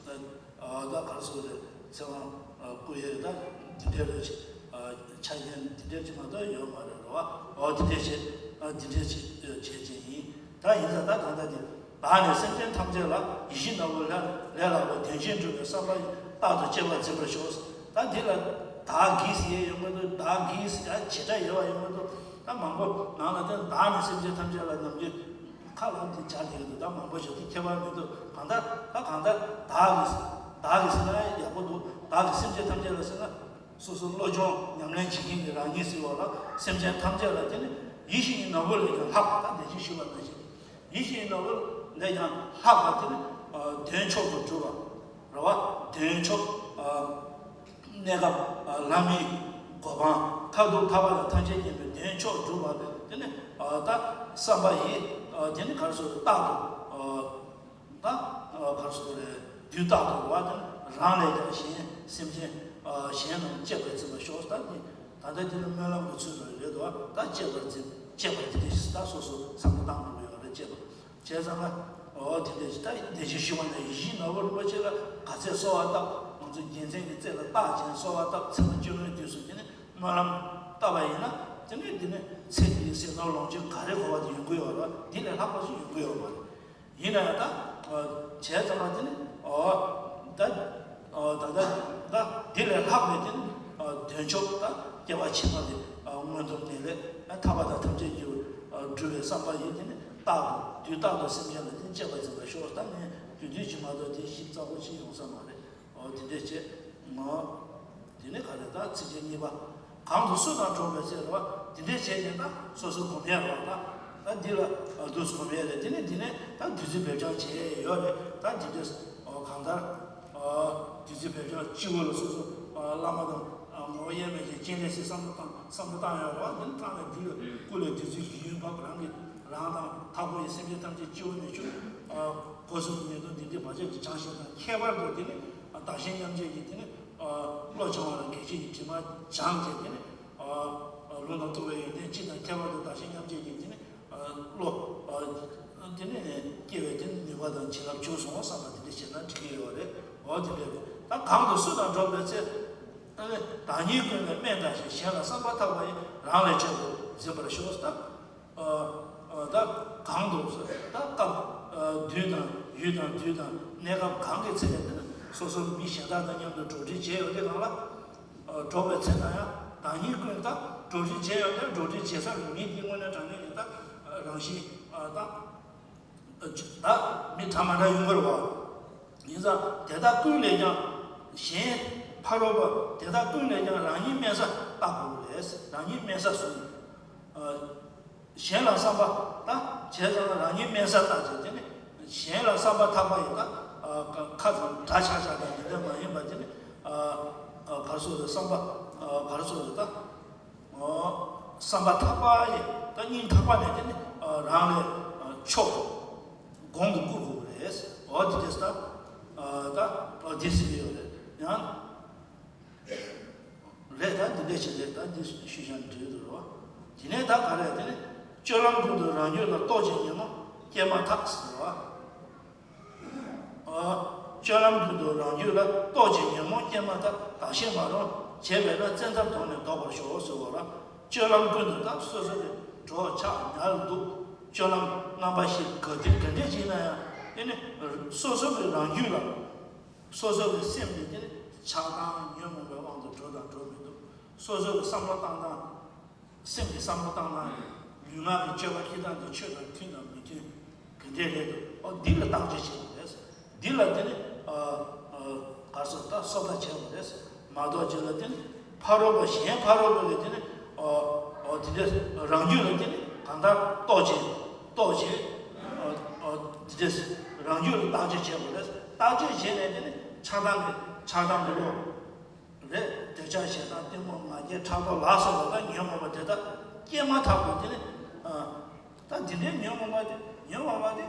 ག་རེ་ཟེར་རེད། ཚེ་དབང་བསྐུར་ཡས་ད་འདི་འདྲ་རེད། ཆ་རྐྱེན་འདི་འདྲ་ཅིག་མ་གཏོགས་ཡོད་མ་རེད་རོ། འོ་འདི་འདྲ་བྱས་འདི་འདྲ་བྱས་བྱས་ཅིག་ཡིན། ད་ཡིན་ཙང་ད་གང་ལྟར་འདི་བདག་ནི་སེམས་ཅན་ཐམས་ཅད་ལ་ཡིད་བཞིན་ནོར་བུ་ལས་ལས་ལྷག་པའི་དོན་ཆེན་སྒྲུབ་པའི་བསམ་པ་རྟག་ཏུ་གཅེས་པར་འཛིན་པར་ཤོག་ད་འདི་ལ་བདག་གིས་ཟེར་ཡས་ཡོང་གི་འདུག་བདག་གིས་ཟེར་ཡ་བྱེ་བྲག་ཡོད་པ་ཡོང་གི་འདུག་ད་མང་པོ་ནང་ལ་དེ་བདག་ནི་སེམས་ཅན་ཐམས་ཅད་ལ་ནམ་རྒྱུན་ཁ་ལ་འདི་སྦྱར་བསྡད་ཀྱི་འདུག་ད་མང་པོ་ཞིག་དེ་ཁྱད་པར་མི་འདུག་གང་ལྟར་ད་གང་ལྟར་བདག་གིས་བདག་གིས་ཟེར་ན་ཡག་པོ་འདུག་བདག་གིས་སེམས་ཅན་ཐམས་ཅད་ལ་ཟེར་ན། སོ་སོ་བློ་སྦྱོང་ཉམས་ལེན་བྱེད་མཁན་གྱི་རང་ཉིད་ཟེར་བ་ལ་སེམས་ཅན་ཐམས་ཅད་ལ་དེ་ནི་ཡིད་བཞིན་གྱི་ནོར་བུ་ལས་ཀྱང་ལྷག་པ། ད་དེ་བཞིན་ཞུས་པ་ནང་བཞིན་ཡིད་བཞིན་གྱི་ནོར་བུ་ལས་ཀྱང་ལྷག་པ་དེ་ནི་དོན་མཆོག་ཏུ་གྲུབ་པ་རེད་བ། དོན་མཆོག་གནས་སྐབས་ལམ་མིན་གོ་འཕང་མཐར་ཐུག་ཐར་པ་དང་ཐམས་ཅད་མཁྱེན་པའི་དོན་མཆོག་གྲུབ་པ་དེ་ནི་ད་བསམ་པ་ཡིས་དེ་ནི་ག་རེ་ཟེར་རྟག་ཏུ། ད་ག་རེ་ཟེར་དགོས་རེད། དུས་རྟག་ཏུ་བ་དང་རང་ལས་ཀྱང་གཞན་སེམས་ཅན་གཞན་རྣམས་གཅེས་པར་འཛིན་པར་ཤོག་ད་འདི་ད་ལྟ་འདི་ནི་སྨོན་ལམ་གྱི་ཚུལ་ལ་རེད་དོ། ད་གཅེས་པར་འཛིན་གཅེས་པར་དེ་འདྲ་ཞིག་ད་སོ་སོ་བསམ་བློ་བཏང་དགོས་ཡོད་རེད། གཅེས་པར་བྱས་ཙང་ན་འོ་དེ་འདྲ་ཞིག་ད་བདེ་ཆེན་ཞུ་བ་ན་ཡིད་བཞིན་ནོར་བུ་རིན་པོ་ཆེ་ལ་ག་ཚད་གསོལ་བ་བཏབ། ང་ཚོ་རྒྱལ་མཚན་གྱི་རྩེ་ལ་བཏགས་ཅིང་གསོལ་བ་བཏབ། ཚེ་ལ་སྐྱོན་མེད་དུས་སུ་དེ་ནི་སྨོན་ལམ་བཏབ་པ་ཡིན་ན་དེ་ནི་འདི་ནི་ཚེ་འདིའི་ཟས་ནོར་ལོངས་སྤྱོད་ག་རེ་དགོས་པ་དེ་ཡོང་གི་ཡོད་རེད། འདི་ལས་ལྷག་པ་ཞིག་ཡོང་གི་ཡོད་མ་རེད། ཡིན་ན་ཡང་ད་བྱས་ཙང་མ་དེ་ནི་ད་ད་ད་འདི་ལས་ལྷག་པའི་དེ་ནི་དོན་མཆོག་ད་སྐྱེ་བ་ཕྱི་མ་དེ་མངོན་མཐོ་ནས་ལས་ཐར་པ་དང་ཐམས་ཅད་མཁྱེན་པར་འགྲུབ་པའི་བསམ་པ་ཡིས་དེ་ནི་རྟག་ཏུ་དུས་རྟག་ཏུ་སེམས་ཅན་ལ་དེ་གཅེས་པར་འཛིན་པར་ཤོག་ད་ངས་དུས་དུས་ཅིག་མ་གཏོགས་དེ་ཞིབ་ཚགས་པོ་ཅིག་ཡོང་ས་མ་རེད། འོ་དེ་འདྲས་བྱས། ངོ་། དེ་ནས་ག་རེ་ད་ཚིགས་བཅད་གཉིས་པ། གང་དུ་སུ་དང་འགྲོགས་པའི་ཚེ་རེད་བ། དེ་འདྲས་བྱས་ནས་ད་སོ་སོ་སྒོམ་ཡས་རེད་བ་ད། ད་འདི་ལ་འདུག་སྒོམ་ཡས་རེད། དེ་ནས་དེ་ནས་ད་བདུད་རྩི་འབེབས་སྦྱང་བྱས་ཡོད་རེད། ད་འདི་འདྲས་གང་ལྟར་བདུད་རྩི་འབེབས་སྦྱང་སྤྱི་བོ་ལ་སོ་སོ་བླ་མ་དང་ ངོ་བོ་དབྱེར་མེད་ཅན་སྤྱན་རས་གཟིགས་བསམ་བློ་བཏང་བསམ་བློ་བཏང་ཡོད་རེད་བ། འདི་ནི་བཏང་ནས་འདི་ལ་སྐུ་ལས་བདུད་རྩི་ཡིད་འོང་འབབ། རང་གི་རང་དང་མཐའ་འཁོར་གྱི་སེམས་ཅན་ཐམས་ཅད་སྤྱི་བོ་ནས་ཆུ་སྒོ་གསུམ་ཉེས་ལྟུང་སྡིག་སྒྲིབ་བར་ཆད་ཀྱི་བྱང་ཞིང་དང་ཁྱད་པར་དུ་དེ་ནི་བདག་གཞན་མཉམ་བརྗེ་གི་དེ་ནི་བློ་བྱང་བ་ལ་གེགས་བྱེད་ཀྱི་དྲི་མ་སྦྱངས་ཏེ། དེ་ནི་ལུང་དང་རྟོགས་པའི་ཡོན་ཏན་སྤྱི་དང་ཁྱད་པར་དུ་བདག་གཞན་མཉམ་བརྗེ་གི་དེ་ནི་བློ། དེ་ནི་སྐྱེ་བའི་དེ་ནི་ནུས་པ་དང་བྱིན་རླབས་བྱུང་སོང་བསམ་པ་དེ་འདྲ་བྱས་ན་འགྲིག་གི་ཡོད་རེད། འོ་དེ་འདྲ་ད་གང་དུ་སུ་དང་འགྲོགས་པའི་ཚེ། བདག་ཉིད་ཀུན་ལས་དམན་བལྟ་ཞིང་། གཞན་ལ་བསམ་པ་ཐག་པ་ཡིས། རང་ལས་ཆེད་དུ་འཛིན་པར་ཤོག་ད་གང་དུ་ད་སྐབས་དུས་དང་ཡུལ་དང་དུས་དང་གནས་སྐབས་གང་གི་ཚེ་ནས་དེ་ནི་སོ་སོ་མི་གཞན་དག་དང་མཉམ་དུ་འགྲོགས་འདྲིས་བྱས་ཡོང་དུས་གང་ལ། འགྲོགས་པའི་ཚེ་ན་ཡང་བདག་ཉིད་ཀུན་ད་འགྲོགས་འདྲིས་བྱས་ཡོང་དུས་འགྲོགས་འདྲིས་བྱེད་ས་རུ་མི་འདི་དངོས་གནས་དྲང་གནས་ཀྱི་ད་རང་བཞིན་ད་ད་མི་འདྲ་མ་འདྲ་ཡོང་གི་རེད་བ། ཡིན་ཙང་དེ་དག་ཀུན་ལས་ཀྱང་གཞན་ཕ་རོལ་པོ་དེ་དག་ཀུན་ལས་ཀྱང་རང་ཉིད་དམན་ས་བརྟག་དགོས་རེད། རང་ཉིད་དམན་ས་བཟུང་། གཞན་ལ་བསམ་པ་ད་བྱས་ཙང་རང་ཉིད་དམན་ས་བརྟག་བྱས། དེ་ནི་གཞན་ལ་བསམ་པ་ཐག་པ་ཡིས་ད་ཁ་ཙམ་འདྲ་ཆགས་ཆགས་དང་དེ་འདྲ་མ་ཡིན་པ། དེ་ནི་ག་རེ་ཟེར་དགོས་རེད། བསམ་པ་ག་རེ་ཟེར་དགོས་རེད། ད་བསམ་པ་ཐག་པ་ཡིས་ད་སྙིང་ཐག་པ་ནས་དེ་ནི་རང་ལས་ཕྱོགས་གོང་དུ་བཀུར་དགོས་རེད། འོ་དེ་དེ་ད་ད་འོ་དེ་ཟེར་གྱི་ཡོད་རེད། ཡང་རེད། ད་འདི་འདྲ་ཞིག་རེད། ད་འདི་ཞུས་བཞག་འགྲིག་འདུག་རོ། དེ་ནས་ད་ག་རེ་དེ་ནི་སྤྱོད་ལམ་ཀུན་ཏུ་རང་རྒྱུད་ལ། རྟོག་ཅིང་ཉོན་མོངས་སྐྱེས་མ་ཐག་ཟེར་བ། སྤྱོད་ལམ་ཀུན་ཏུ་རང་རྒྱུད་ལ། རྟོག་ཅིང་ཉོན་མོངས་སྐྱེས་མ་ཐག་བདག་གཞན་མ་རུངས་བྱས་པས་ན། བཙན་ཐབས་དོར་ནས་ལྡོག་པར་ཤོག་ཟེར་བ་ལ། སྤྱོད་ལམ་ཀུན་ཏུ་ད་སོ་སོ་གི་གྲོགས་ཆགས་ཉར་འདུག་སྤྱོད་ལམ་རྣམ་པ་བཞི་ག་དུས་ག་འདྲས་ཅིག་ན་ཡང་དེ་ནི་སོ་སོ་གི་རང་རྒྱུད་ལ། སོ་སོ་གི་སེམས་ནི་དེ་ནི་ཆགས་སྡང་ཉོན་མོངས་པའི་དབང་དུ་འགྲོ་དང་འགྲོ་མི་འདུག་སོ་སོ་གི་བསམ་བློ་བཏང་སྟངས། སེམས་ཀྱི་བསམ་བློ་བཏང་སྟངས་ནི་ལུས་ངག་གི་སྤྱོད་པ་སྤྱི་དང་དེ་ཆོས་དང་མཐུན་དང་མི་མཐུན་ག་འདྲས་རེད་འདུག་འོ་འདི་ལ་བརྟག་དཔྱད་བྱེད་དགོས་རེད། འདི་ལ་དེ་ནི་ག་རེ་ཟེར། ད་གསོ་ལྟ་བྱེད་དགོས་རེད། མ་གཏོགས་ཅིག་ལ་དེ་ནི་ཕ་རོལ་པོ་གཞན་ཕ་རོལ་པོ་ལ་དེ་ནི་འོ་འོ་དེ་འདྲས་རང་རྒྱུད་ལ་དེ་ནི་གང་ལྟར་རྟོག་ཅིང་རྟོག་ཅིང་འོ་འོ་དེ་འདྲས་རང་རྒྱུད་ལ་བརྟག་དཔྱད་བྱེད་དགོས་རེད། བརྟག་དཔྱད་བྱས་ནས་དེ་ནི་ཆགས་སྡང་གི་ཆགས་སྡང་གི་བློ། རེད། འདོད་ཆགས་ཞེ་སྡང་གཏི་མུག་ང་རྒྱལ་ཕྲག་དོག་ལ་སོགས་པ་དང་ཉོན་མོངས་པ་དེ་དག་སྐྱེས་མ་ཐག་ཏུ་དེ་ནི། ད་འདི་འདྲའི་ཉོན་མོངས་པ་དེ་ཉོན་མོངས་པ་དེ་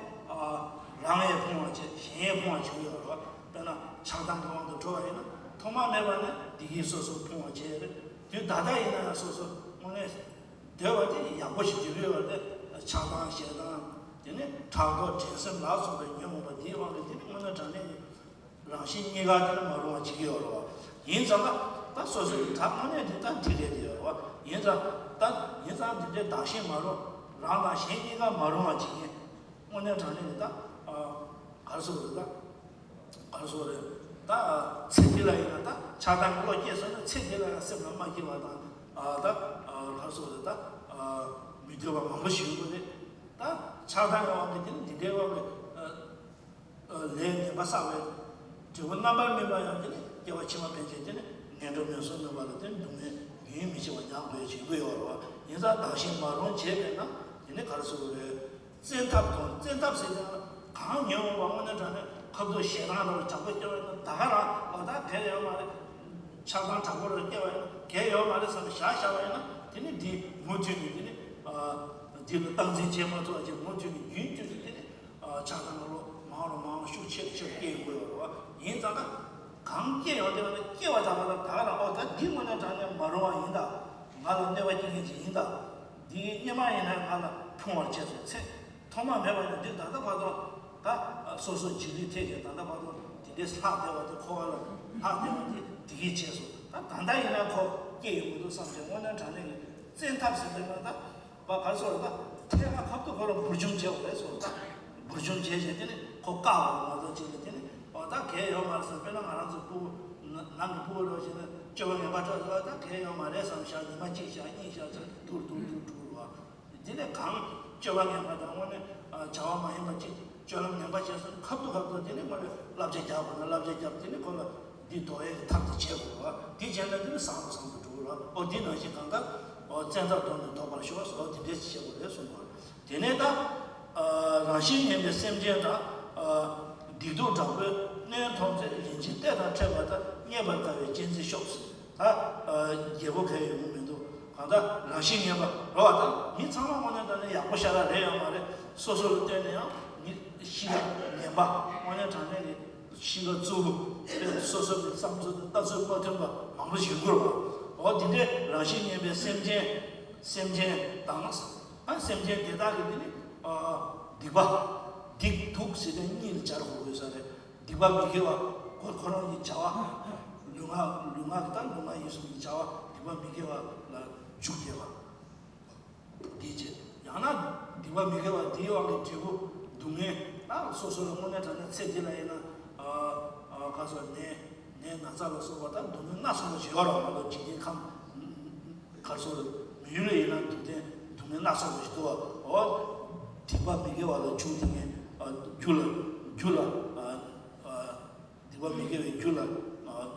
རང་ཡང་ཕུང་བར་བྱེད། གཞན་ཡང་ཕུང་བར་བྱེད་ཀྱི་ཡོད་རེད་བ། དཔེར་ན་ཆགས་སྡང་གི་དབང་དུ་འགྲོ་བ་ཡིན་ན་ཐོག་མ་མེད་པ་ནས་བདེ་སྐྱིད་སོ་སོ་ཕུང་བར་བྱེད་རེད། དུས་ད་ལྟ་ཡིན་ན་ཡང་སོ་སོ་དངོས་གནས་བདེ་བ་དེ་ཡག་པོ་ཞིག་བདེ་གི་ཡོད་རེད། ཆགས་སྡང་ཞེ་སྡང་དེ་ནི་ཕྲག་དོག་འགྲན་སེམས་ལ་སོགས་པའི་ཉོན་མོངས་པ་དེའི་དབང་གིས་དེ་ནི་དངོས་གནས་དྲང་གནས་ཀྱི། རང་གཞན་གཉིས་ཀ་དེ་ལ་མ་རུང་བ་བྱེད་ཀྱི་ཡོད་རེད་བ། ཡིན་ཙང་ད་ད་སོ་སོའི་གྲགས་དངོས་གནས་དེ་ད་དེ་རེད་དེ་ཡོད་རེད་བ། ཡིན་ཙང་ད་ཡིན་ཙང་དེ་འདྲའི་བདག་གཞན་མ་རུང་། རང་དང་གཞན་གཉིས་ཀ་མ་རུང་བ་བྱེད་མཁན་དངོས་གནས་དྲང་གནས་ཀྱི་ད་ག་རེ་ཟེར་དགོས་རེད། ད་ག་རེ་ཟེར་དགོས་རེད། ད་ཚེ་འདི་ལ་ཡིན་ན་ད་ཆགས་སྡང་གི་བློ་སྐྱེས་སོང་ན་ཚེ་འདི་ལ་ཡང་སེམས་ལ་མ་སྐྱིད་པ་དང་ད་ག་རེ་ཟེར་དགོས་རེད། ད་མི་འདོད་པ་མང་པོ་ཞིག་ཡོང་གི་རེད། ད་ཆགས་སྡང་གི་དབང་གིས་དེ་ནི་འདི་འདྲའི་དབང་གིས། ལས་ངན་པ་བསགས་པའི་འབྲས་བུ་རྣམ་པར་སྨིན་པ་ཡང་དེ་ནི་སྐྱེ་བ་ཕྱི་མ་ཕན་ཆད་དེ་ནི་ངན་འགྲོ་མུན་གསུམ་སྨིན་པ་ལ་དེ་ནི་སྡུག་བསྔལ་ཉོན་མི་ཤེས་པ་མྱང་དགོས་བྱེད་དགོས་ཡོད་རེད་བ། ཡིན་ཙང་བདག་གཞན་མ་རུངས་བྱས་པས་ན་དེ་ནི་ག་རེ་ཟེར་དགོས་རེད། བཙན་ཐབས་དང་བཙན་ཐབས་ཟེར་ཀྱང་གང་ཉོན་མོངས་པ་དངོས་གནས་དྲང་གནས་ཁ་ཐུག་ཞེ་སྡང་ལ་དྲག་པོ་སྐྱེ་བ་ཡིན་ན་ད་ག་རང་ཨོ་ད་གལ་ཡོད་མ་རེད། ཆགས་སྡང་དྲག་པོ་ལ་སྐྱེ་བ་ཡིན་ན་གལ་ཡོད་མ་རེད་བསམ་བཞག་བཞག་པ་ཡིན་ན་དེ་ནི་འདི་མུ་མཐུད་ནས་དེ་ནི་འདི་ལ་སྟངས་འཛིན་བྱེད་མ་ཐུབ་པ་བྱས་མུ་མཐུད་ནས་རྒྱུན་མཐུད་ནས་དེ་ནི། ཆགས་སྡང་གི་བློ་མང་རུ་མང་རུ་ཤུགས་ཆེ་རུ་ཆེ་རུ་སྐྱེ་ཡོང་གི་ཡོད་རེད་བ། ཡིན་ཙང་ད་གང་སྐྱེ་ཡོང་དེ་བ་ན་སྐྱེ་བ་དག་པ་དང་ད་ག་རང་ཨོ་ད་འདི་དངོས་གནས་དྲང་གནས་མ་རུང་བ་ཡིན་ད། ང་ལ་གནོད་པ་སྐྱེལ་མཁན་ཅིག་ཡིན་ད། འདི་སྔོན་མ་ཡིན་ན་ང་ལ་ཕུང་བར་བྱས་སོང་ཚེ་ཐོག་མ་མེད་པ་ནས་འདི་ད་ལྟ་བར་དུ་ད་སོ་སོ་འཇིགས་རིགས་ཐེབས་ཀྱི་ད་ལྟ་བར་དུ་དེ་འདྲའི་ལྷག་བསྡད་པ་དེ་འཁོར་བ་ལ་ལྷག་བསྡད་པ་དེ་བདེ་སྐྱིད་བྱས་སོང་། ད་ད་ལྟ་ཡིན་ན་ཁོ་སྐྱེ་ཡོང་གི་འདུག་བསམ་བྱས་དངོས་གནས་དྲང་གནས་ཀྱི་བཙན་ཐབས་ཟེར་བས་ན་ད། བ་ག་སོགས་ད་ཐེངས་མ་ཁ་ཐུག་ཁོ་རང་འབུར་འཇོམས་བྱས་པ་རེད་སོགས་ད། འབུར་འཇོམས་བྱས་བྱས་དེ་ནི་ཁོ་བཀག་པ་མ་གཏོགས་ཅིག་ལ་དེ་ནི་འོ་ད་གལ་ཡོད་མ་རེད་བསམ། དཔེར་ན་ང་རང་ཚོ་སྤུ་གུ་ནང་གི་སྤུ་གུ་རེད་བ་བྱས་ན་སྤྱོད་པ་ངན་པ་སྤྲོད་ཟེར་བ་ད་གལ་ཡོད་མ་རེད་བསམ་བཞག་ཉི་མ་གཅིག་བཞག་གཉིས་བཞག་ཚར་དུར་དུར་དུར་འགྲོ་རུ་བ། དེ་ནས་གང་སྤྱོད་པ་ངན་པ་དང་དངོས་གནས་བྱ་བ་མ་ཡིན་པ་ཅིག་སྤྱོད་ལམ་ངན་པ་བྱས་སོང་ཁ་ཐུག་ཁ་ཐུག་དེ་ནི་ཁོ་ལ་བསླབ་བྱ་རྒྱག་དགོས་ན་བསླབ་བྱ་རྒྱབ་དེ་ནི་ཁོ་ལ། འདི་ལྡོག་ཡས་ཀྱི་ཐབས་དེ་བྱེད་དགོས་རེད་བ། འདི་བྱས་ན་འདི་ནི་བཟང་དུ་བཟང་དུ་འགྲོ་གི་རེད་བ། ཨོ་འདི་ནང་བཞིན་གང་ལྟར་ཨོ་བཙན་ཐབས་དོར་ནས་ལྡོག་པར་ཤོག་ཟེར་ཨོ་འདི་འདྲས་བྱེད་དགོས་རེད་གསུངས་པ་རེད། དེ་ནས་ད་རང་བཞིན་ངན་པའི་སེམས་ཅན་དང་སྡིག་སྡུག་དྲག་པོས་གནོད་མཐོང་ཚེ་ལན་གཅིག་གཏད་དང་ཕྲད་པ་དང་རྙེད་པར་དཀའ་བའི་སྤྱན་གཟིགས་ཤོག་ཟེར། ད་རྒྱལ་པོ་གལ་ཡོང་གི་མི་འདུག་གང་ལྟར་རང་བཞིན་ངན་པ་རོ་བ་དང་མི་ཚང་མ་དངོས་གནས་དྲང་གནས་ཡག་པོ་ཤ་སྟག་རེད་ཡོད་མ་རེད། སོ་སོ་ལ་བརྟེན་ནས་ཡང་མི་གཤིས་ཀ་ངན་པ་དངོས་གནས་དྲང་གནས་ཀྱི་གཤིས་ཀ་རྩུབ་པོ་དཔེ་སོ་སོ་གི་བསམ་ཚུལ་དང་ལྟ་ཚུལ་མ་མཐུན་པ་མང་པོ་ཞིག་ཡོང་གི་རེད་བ། འོ་དེ་འདྲའི་རང་བཞིན་ངན་པའི་སེམས་ཅན་སེམས་ཅན་དང་ཨ་སེམས་ཅན་དེ་དག་གི་དེ་ནི་སྡིག་པ་སྡིག་སྡུག་ཟེར་དེ་གཉིས་ལ་སྦྱར་དགོས་ས་རེད། སྡིག་པ་མི་དགེ་བ་ཁོ་ཁོ་རང་གི་བྱ་བ། ལུས་ངག་ལུས་ངག་དང་ལུས་ངག་ཡིད་གསུམ་གྱི་བྱ་བ་སྡིག་པ་མི་དགེ་བ་ལ་འཇུག་བསྡད་པ། འདིའི་ཕྱིར་ཡང་ན་སྡིག་པ་མི་དགེ་བ་འདིའི་དབང་གིས་འབྲས་བུ་སྡུག་བསྔལ་ད་སོ་སོ་ལ་དངོས་གནས་དྲང་གནས་ཚེ་འདི་ལ་ཡིན་ན་ཨ་ཨ་ག་སོ་ནད་ནད་ན་ཚ་ལ་སོགས་པ་ད་སྡུག་བསྔལ་སྣ་ཚོགས་པ་ཞིག་ཡོད་རེད་མ་གཏོགས་འཇིག་རྟེན་ཁམས་ག་སོ་མི་ཡུལ་ལ་ཡིན་ན་སྡུག་བསྔལ་སྡུག་བསྔལ་སྣ་ཚོགས་པ་ཞིག་འདུག་བ། འོ་སྡིག་པ་མི་དགེ་བ་ལ་འཇུག་དེ་ངས་རྒྱུ་ལ་རྒྱུ་ལ་སྡིག་པ་མི་དགེ་བའི་རྒྱུ་ལ་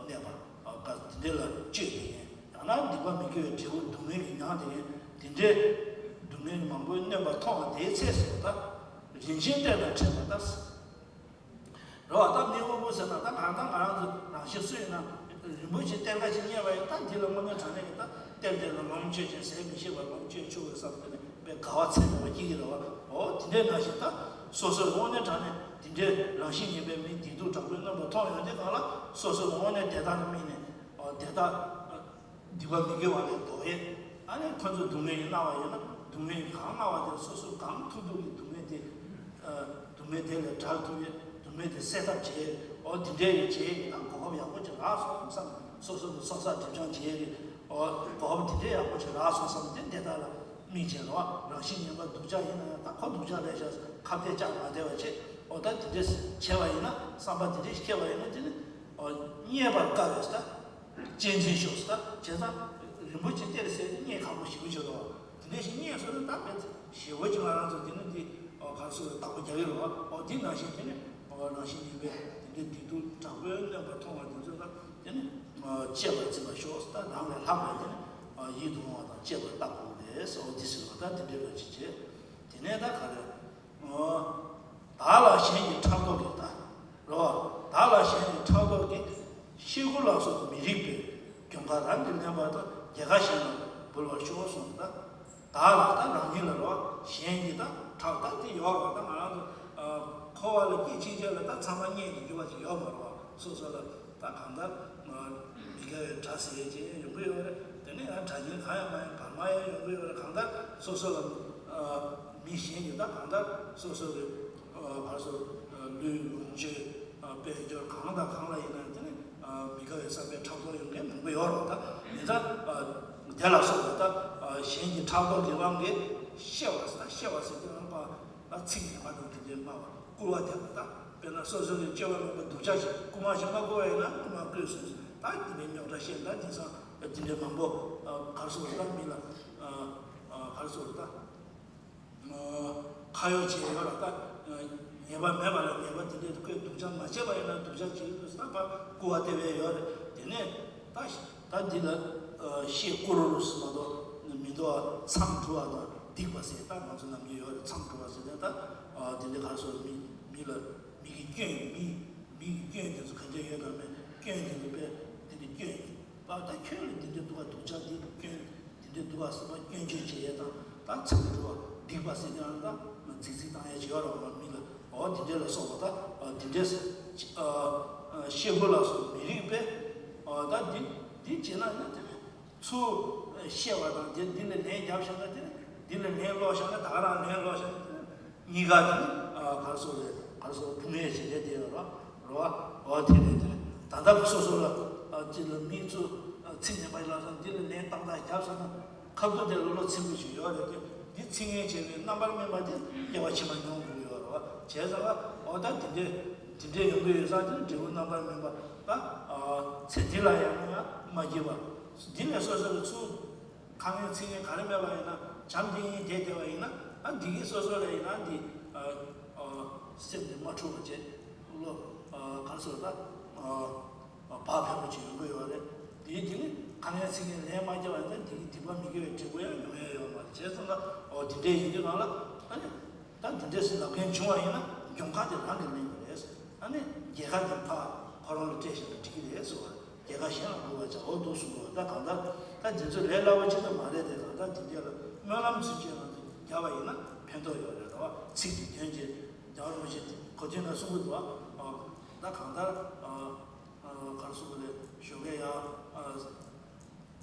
གནས་པ་དེ་འདྲ་ལ་སྤྱོད་དེ་ངས་ཡང་ན་སྡིག་པ་མི་དགེ་བའི་འབྲས་བུ་སྡུག་བསྔལ་གྱི་མྱང་དེ་ངས་དེ་འདྲའི་སྡུག་བསྔལ་མང་པོའི་གནོད་པ་མཐོང་བ་དེའི་ཚེ་ཟེར་བ་ད་རིན་ཆེན་གཏེར་དང་ཕྲད་པ་ལྟར། རེད་བ། ད་མི་དབུལ་པོ་ཟེར་ན་ད་གང་ལྟར་ང་རང་ཚོ་རང་བཞིན་སུ་ཡིན་ན་རིན་པོ་ཆེ་གཏེར་ཁ་ཅིག་རྙེད་པ་ཡིན་ད་འདི་ལ་དངོས་གནས་དྲང་གནས་ཀྱི་ད་གཏེར་དེ་ལ་ལོངས་སྤྱོད་ཅིང་ཟད་མི་ཤེས་པར་ལོངས་སྤྱོད་ཆོག་གི་བསམ་དེ་ནི་དཔེ་དགའ་བ་ཚད་མེད་པ་སྐྱེ་གི་རེད་བ། འོ་དེ་འདྲའི་ནང་བཞིན་ད་སོ་སོར་དངོས་གནས་དྲང་གནས་དེ་འདྲའི་རང་བཞིན་ངན་པའི་མི་སྡིག་སྡུག་དྲག་པོའི་རྣམ་པ་མཐོང་ཡོང་དུས་གང་ལ་སོ་སོར་དངོས་གནས་དེ་དག་ལ་དམིགས་ནས་འོ་དེ་དག་སྡིག་པ་མི་དགེ་བ་ལས་ལྡོག་ཡས། ཨ་ནི་ཁོ་ཚོས་སྡུག་བསྔལ་ཡིན་གནང་བ་ཡིན་ན་སྡུག་བསྔལ་གང་གནང་བ་དེ་སོ་སོ་གང་ཐུབ་ཐུབ་ཀྱིས་སྡུག་བསྔལ་དེ་སྡུག་བསྔལ་དེ་ལས་བྲལ་ཐུབ་ཡས་སྡུག་བསྔལ་དེ་སེལ་ཐབས་བྱེད་ཡས། འོ་དེ་འདྲའི་ཡས་བྱེད་ཡས་ཀྱི་ད་གོ་སྐབས་ཡག་པོ་ཅིག་རག་སོང་བསམ། སོ་སོ་གི་ཚོགས་བསགས་སྒྲིབ་སྦྱང་བྱེད་ཡས་ཀྱི་འོ་གོ་སྐབས་དེ་འདྲའི་ཡག་པོ་ཅིག་རག་སོང་བསམ་དེ་འདི་དག་ལ་དམིགས་བྱས་ལ་བ། རང་བཞིན་ངན་པ་སྡུག་ཅག་ཡིན་ན་ཡང་ད་ཁོ་སྡུག་ཅག་རེད་ཤག་ཁ་གཏད་བཅག་མ་བསྡད་པ་བྱེད། འོ་ད་དེ་འདྲས་བྱས་པ་ཡིན་ན་བསམ་པ་དེ་འདྲས་ཤིག་སྐྱེས་པ་ཡིན་ན་དེ་ནི་འོ་རྙེད་པར་དཀའ་བས་ད། གཅེས་འཛིན་ཤོག་ཟེར་ད་བྱས་ཙང་རིན་པོ་ཆེ་གཏེར་ཟེར་རྙེད་ཁག་པོ་ཞེ་པོ་ཅིག་རེད་བ། དེ་འདྲ་ཞིག་རྙེད་སོང་ན་ད་དཔེ་ཞེ་པོ་ཅིག་ང་རང་ཚོ་དེ་ནི་འདི་ག་སོ་བདག་པོ་རྒྱག་གི་རེད་བ། འོ་དེ་ནང་བཞིན་དེ་ནི་རང་བཞིན་ངན་པའི་དེ་འདྲའི་སྡིག་སྡུག་དྲག་པོའི་རྣམ་པ་མཐོང་བ་དེ་ཚོ་ད་དེ་ནི་གཅེས་པར་འཛིན་པར་ཤོག་ཟེར་ད་རང་ལས་ལྷག་པའི་དེ་ནི་ཡིད་དུ་འོང་བ་དང་གཅེས་པར་བརྟག་དགོས་རེད་ཟེར། འོ་འདི་ཟེར་བ་ད་དེ་འདྲའི་ར་ཅིག་བྱས། དེ་ནས་ད་ག་རེ། བདག་ལ་གཞན་གྱིས་ཕྲག་དོག་གིས་ད། རེད་བ། བདག་ལ་གཞན་གྱིས་ཕྲག་དོག་གིས། གཤེ་སྐུ་ལ་སོགས་མི་རིགས་པའི། གྱོང་ཁ་རང་གིས་ལེན་པ་དང་རྒྱལ་ཁ་གཞན་ལ་འབུལ་བར་ཤོག་གསུངས་ད། བདག་ལ་ད་རང་ཉིད་ལ་རེད་བ། གཞན་གྱིས་ད་ཕྲག་ད་དེ་ཡོད་རེད་བ། ད་ང་རང་ཚོ་འཁོར་བ་ལ་སྐྱེ་ཕྱིན་ཆད་ལ་ད་ཚང་མ་རྙེད་ཀྱི་རྒྱུ་བ་ཅིག་ཡོད་མ་རེད་བ། སོ་སོ་ལ་ད་གང་ལྟར་མི་དགའ་བའི་དགྲ་ཟེར་ཡས་ཅིག་ཡོང་གི་ཡོད་རེད། དེ་ནས་ཡང་དགྲ་གཉེན་གང་ཡང་མ་ཡིན་བར་མ་ཡང་ཡོང་གི་ཡོད་རེད། གང་ལྟར་སོ་སོ་ལ་མི་གཞན་གྱིས་ད་གང་ལྟར་སོ་སོ་གི་ཕར་ཚུར་ལུས་ལོངས་སྤྱོད་དཔལ་འབྱོར་གང་དང་གང་ལ་ཡིན་ན་དེ་ནི་མི་དགའ་བའི་བསམ་པའི་ཕྲག་དོག་ཡོང་མཁན་མང་པོ་ཡོད་རེད་བ། ད་ཡིན་ད་དེ་ལ་སོགས་པ་ད་གཞན་གྱི་ཕྲག་དོག་གི་དབང་གིས་གཤེ་བ་ཟེར་ད་གཤེ་བ་ཟེར་དེ་རང་པ། ད་ཚིག་ངན་པ་དང་དེ་འདྲའི་སྨྲ་བ་སྐུར་བ་འདེབས་པ་ད་དཔེར་ན་སོ་སོ་གི་སྐྱེ་བ་མེད་པ་སྡུག་ཅག་ཅིག་རྐུ་མ་ཞིག་མ་རྐུ་བ་ཡིན་ན་རྐུ་མ་བརྐུས་སོང་ཟེར་ད་དེ་འདྲའི་རྙོག་དྲ་བཤད་ད་དེང་སང་དེ་འདྲའི་མང་པོ་ག་རེ་ཟེར་ད་མི་ལ་ག་རེ་ཟེར་ད་ཁ་གཡོག་བྱས་ཡོད་ལ་ད་ཉེས་པ་མེད་པ་ལ་ཉེས་པ་དེ་འདྲའི་བཀོད། སྡུག་ཅག་མ་བྱས་པ་ཡིན་ན་སྡུག་ཅག་བྱེད་ཀྱི་འདུག་ཟེར་ད་ཕར་སྐུར་བ་འདེབས་པ་ཡོད་རེད། དེ་ནས་ད་ད་འདི་ལ་གཤེ་སྐུ་རུ་རུ་ཟེར་མ་གཏོགས་མི་འདུག་ཨ། མཚམས་སྒྲུབ་པ་དང་སྡིག་པ་ཟེར་ད་ང་ཚོ་ནམ་རྒྱུན་ཡོད་རེད། མཚམས་སྒྲུབ་པ་ཟེར་ནས་ད་དེ་འདྲའི་ག་རེ་ཟེར་མི་མི་ལ་མི་གི་སྐྱོན་མི་མི་གི་སྐྱོན་དེ་ཚོ་ག་འདྲ་ཡོད་དམ་མེད་སྐྱོན་དེ་ཚོ་དཔེ་དེ་འདྲའི་སྐྱོན་པ་ད་ཁྱོད་ལ་འདི་འདྲ་འདུག་ག་སྡུག་ཅག་འདི་སྐྱོན་འདི་འདྲ་འདུག་ག་ཟེར་བ་སྐྱོན་བརྗོད་བྱེད་ཡས་དང་ད་མཚམས་སྒྲུབ་པ་སྡིག་པ་ཟེར་དེ་རང་ད་རྫིག་རྫིག་བཏང་ཡས་བྱེད་ཡོད་རེད་བ། མི་ལ་འོ་དེ་འདྲ་ལ་སོགས་པ་ད་འདི་འདྲས་གཤེ་སྐུ་ལ་སོགས་མི་རིགས་པས་ད་འདི་འདི་བྱེད་ན་ཡང་དེ་ནས་ཚུར་གཤེ་བ་དང་དེ་འདི་ལ་ལན་བརྒྱབ་བཞག་ན་དེ་ནས་འདི་ལ་ལན་སློག་བཞག་ན་ད་ག་རང་ལན་སློག་བཞག་ན་དེ་ནས་གཉིས་ཀ་དེ་ནས་ག་རེ་ཟེར་རེད། ག་རེ་ཟེར་བུ་ངས་བྱེད་རེད་དེ་རོ་རོ་བ་འོ་དེ་རེད། དེ་ནས་ད་ལྟ་སོ་སོ་ལ་ཅི་ལ་མི་ཚོ་ཚིག་ངན་པ་ལབ་སོང་འདི་ལ་ལན་ཏག་ཏག་བརྒྱབ་སོང་ན། ཁ་ཐུག་དེ་ལོ་ལོ་ཚིག་པོ་ཞིག་ཡོད་རེད་དེ། འདི་ཚིག་ངན་བྱས་པའི་རྣམ་པར་སྨིན་པ་དེ་སྐྱེ་བ་ཕྱི་མ་མྱོང་དགོས་ཀྱི་ཡོད་རེད་བ། བྱས་ཙང་ཨོ་ད་དེ་འདྲས་དེ་འདྲས་ཡོང་གི་ཡོད་ཙང་དེ་འབྲས་བུ་རྣམ་པར་སྨིན་པ་ད་ཚེ་འདི་ལ་ཡང་ཡང་མ་སྐྱེས་པ། འདི་ནས་སོ་སོ་ལ་ཚུར་ཁ་ངན་ཚིག་ངན་ག་རེ་མེད་པ་ཡིན་ན་བྱམས་ཏིང་ངེ་བསྡད་བསྡད་པ་ཡིན་ན་ཨ་འདི་གིས་སོ་སོ་ལ་ཡིན་ན་འདི་སེམས་འདི་མ་འཁྲུགས་པ་བྱས་བློ་ག་རེ་ཟེར་ད། བག་ཕེབས་པོ་ཅིག་ཡོང་གི་ཡོད་རེད། དེའི་དེ་ནི་ཁ་ངན་ཚིག་ངན་ལན་མ་རྒྱབ་པ་ཡིན་ན་དེ་གི་སྡིག་པ་མི་དགེ་བའི་འབྲས་བུ་ཡང་ཡོང་ཡ་ཡོད་མ་རེད། བྱས་ཙང་ཨོ་དེ་འདྲས་ཡིན་དུས་གང་ལ་ཨ་ནི་ད་དེ་འདྲས་སུ་ལབ་མཁན་བྱུང་བ་ཡིན་ན་མགྱོགས་ཁ་དེ་རང་གིས་ལེན་དགོས་རེད། ཨ་ནི་རྒྱལ་ཁ་དེ་ཕར་ཁོ་རང་ལ་སྤྲད་བཞག་ན་འགྲིག་གི་རེད་ཟེར་བ་རེད། ལས་ཀ་གཞན་ལ་འགྲོ་བར་བྱའོ་འདུག་གསུངས་པ། ད་གང་ལྟར་ད་འདི་ཚོ་ལས་སླ་བོ་ཅིག་ཏུ་མ་རེད་དེ། གང་ལྟར་འདི་འདྲ་ལ་སྨོན་ལམ་ཚུན་ཆད་ང་ཚོ་བརྒྱབ་པ་ཡིན་ན་ཕན་ཐོགས་ཡོད་རེད། རེད་བ། ཚིག་གི་དོན་གྱི་རྒྱལ་བ་རིན་པོ་ཆེ་གོ་དོན་ལ་གསུང་གི་འདུག་བ། ད་གང་ལྟར་ག་རེ་གསུང་གི་རེད། ཞོགས་ཀས་ཡར་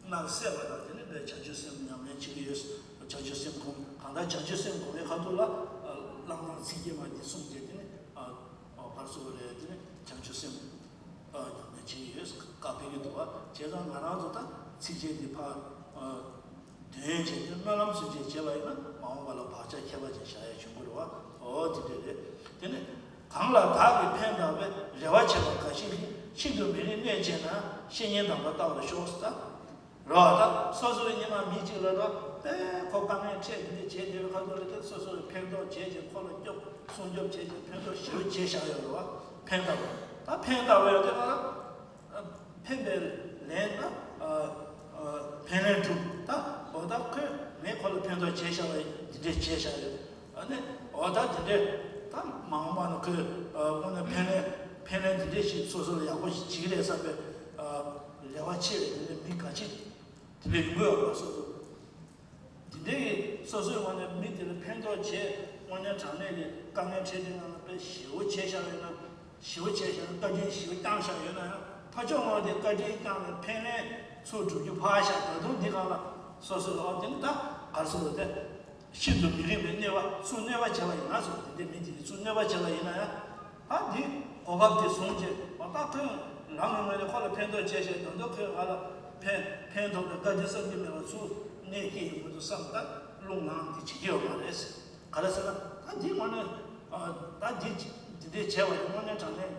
མནའ་བསད་པ་དང་དེ་ནས་བྱང་ཆུབ་སེམས་ཉམས་ལེན་བྱེད་ཀྱི་ཡོད། བྱང་ཆུབ་སེམས་སྒོམ། གང་ལྟར་བྱང་ཆུབ་སེམས་སྒོམ་པའི་ཁ་ཐུག་ལ་བླ་མ་དང་ཚིག་བརྒྱད་མ་འདི་གསུངས་ཏེ། དེ་ནས་ག་རེ་གསུང་གི་རེད། དེ་ནས་བྱང་ཆུབ་སེམས་ཉམས་ལེན་བྱེད་ཀྱི་ཡོད། བཀའ་ཕེབས་ཀྱི་འདུག་བ། བྱས་ཙང་ང་རང་ཚོ་ད་ཚིགས་བཅད་འདི་ཕར་དོན་བྱས་ཏེ་སྨོན་ལམ་ཚུན་ཆད་བྱས་པ་ཡིན་ན་མ་འོངས་པ་ལ་བག་ཆགས་ཁྱད་པར་ཅན་བཞག་ཡ་བྱུང་གི་རེད་བ། འོ་དེ་འདྲ་རེད། དེ་ནས་གང་ལ་བདག་གིས་ཕན་བཏགས་པའི། རེ་བ་བྱེད་པ་འགའ་ཞིག་གིས། ཤིན་ཏུ་མི་རིང་གནོད་བྱེད་ན། བཤེས་གཉེན་དམ་པ་ལྟ་བར་ཤོག་ཟེར། ད་རེད་བ། ད་སོ་སོའི་སྔོན་མ་མི་གཅིག་ལ་རོ་དཔེ་ཁོ་དཀའ་ངལ་འཕྲད་དེ་འདྲ་བྱས་བསྡད་པའི་ཁ་ཐུག་ལ་དེ་སོ་སོས་ཕན་ཐོགས་བྱས་བྱས་ཁོ་ལ་སྐྱོབ་སྲུང་སྐྱོབ་བྱས་བྱས་ཕན་ཐོགས་ཞེ་པོ་བྱས་བཞག་ཡོད་རེད་བ། ཕན་བཏགས་པ། ད་ཕན་བཏགས་པ་ཡོད་དེ་ང་ཕན་པའི་ལན་ད་ཕན་ལན་སྒྲུབ། ད་འོ་ད་ཁོས་ངས་ཁོ་ལ་ཕན་ཐོགས་བྱས་བཞག་པ་འདི་འདྲས་བྱས་བཞག་ཡོད། ཨ་ནི་འོ་ད་འདི་འདྲས་ད་མ་འོངས་པ་ན་ཁོས་དངོས་གནས་ཕན་ལན་ཕན་ལན་འདི་འདྲས་ཞིག་སོ་སོ་ལ་ཡག་པོ་ཞིག་བྱེད་ཀྱི་རེད་བསམ་པའི་རེ་བ་ཆེ་བའི་འདི་འདྲས་མི་འགའ་ཞིག་འདི་འདྲས་ཡོང་གི་ཡོད་པ་སོ་སོ། འདི་འདྲའི་སོ་སོའི་ངོས་ནས་མི་དེ་ལ་ཕན་ཐོགས་བྱས། དངོས་གནས་དྲང་གནས་ཀྱི་དཀའ་ངལ་འཕྲད་དུས་ང་ལ་དཔེ་ཞེ་པོ་བྱས་བཞག་ཡོད་ན། ཞེ་པོ་བྱས་བཞག་ན། བཀའ་དྲིན་ཞེ་པོ་བསྐྱངས་བཞག་ཡོད་ན་ཡང་། ཕར་ཕྱོགས་ངོས་དེ་བཀའ་དྲིན་བསྐྱངས་ནས་ཕན་ལན་ཚུར་སྒྲུབ་རྒྱུ་ཕར་བཞག་ད་དུང་འདི་སྒང་ལ་སོ་སོ་ལ་ཨ་དེ་ནི་ད་ག་རེ་ཟེར་དགོས་རེད། ཤིན་ཏུ་མི་རིང་བའི་གནོད་པ། ཚུར་གནོད་པ་བྱས་པ་ཡིན་ན་ཟེར། འདི་འདྲའི་མི་དེ་གིས་ཚུར་གནོད་པ་བྱས་པ་ཡིན་ན་ཡང་། ད་འདི་གོ་སྐབས་འདི་བཟུང་བྱས་མ་ད་ཁོས་རང་གི་ངོས་ནས་ཁོ་ལ་ཕན་ཐོགས་བྱས་བྱས། ད་དུང་ཁོས་ང་ལ་ཕན་ཕན་ཐོགས་པའི་བཀའ་དྲིན་བསམ་གྱིས་མི་ལང་བ་ཚུར་གནོད་སྐྱེལ་ཡོང་གི་འདུག་བསམ། ད་རླུང་ལངས་འདི་བྱེད་ཀྱི་ཡོད་མ་རེད། ག་རེ་ཟེར་ན་ད་འདི་དངོས་གནས་ད་འདི་འདི་འདྲའི་བྱས་པ་དེ་དངོས་གནས་དྲང་གནས་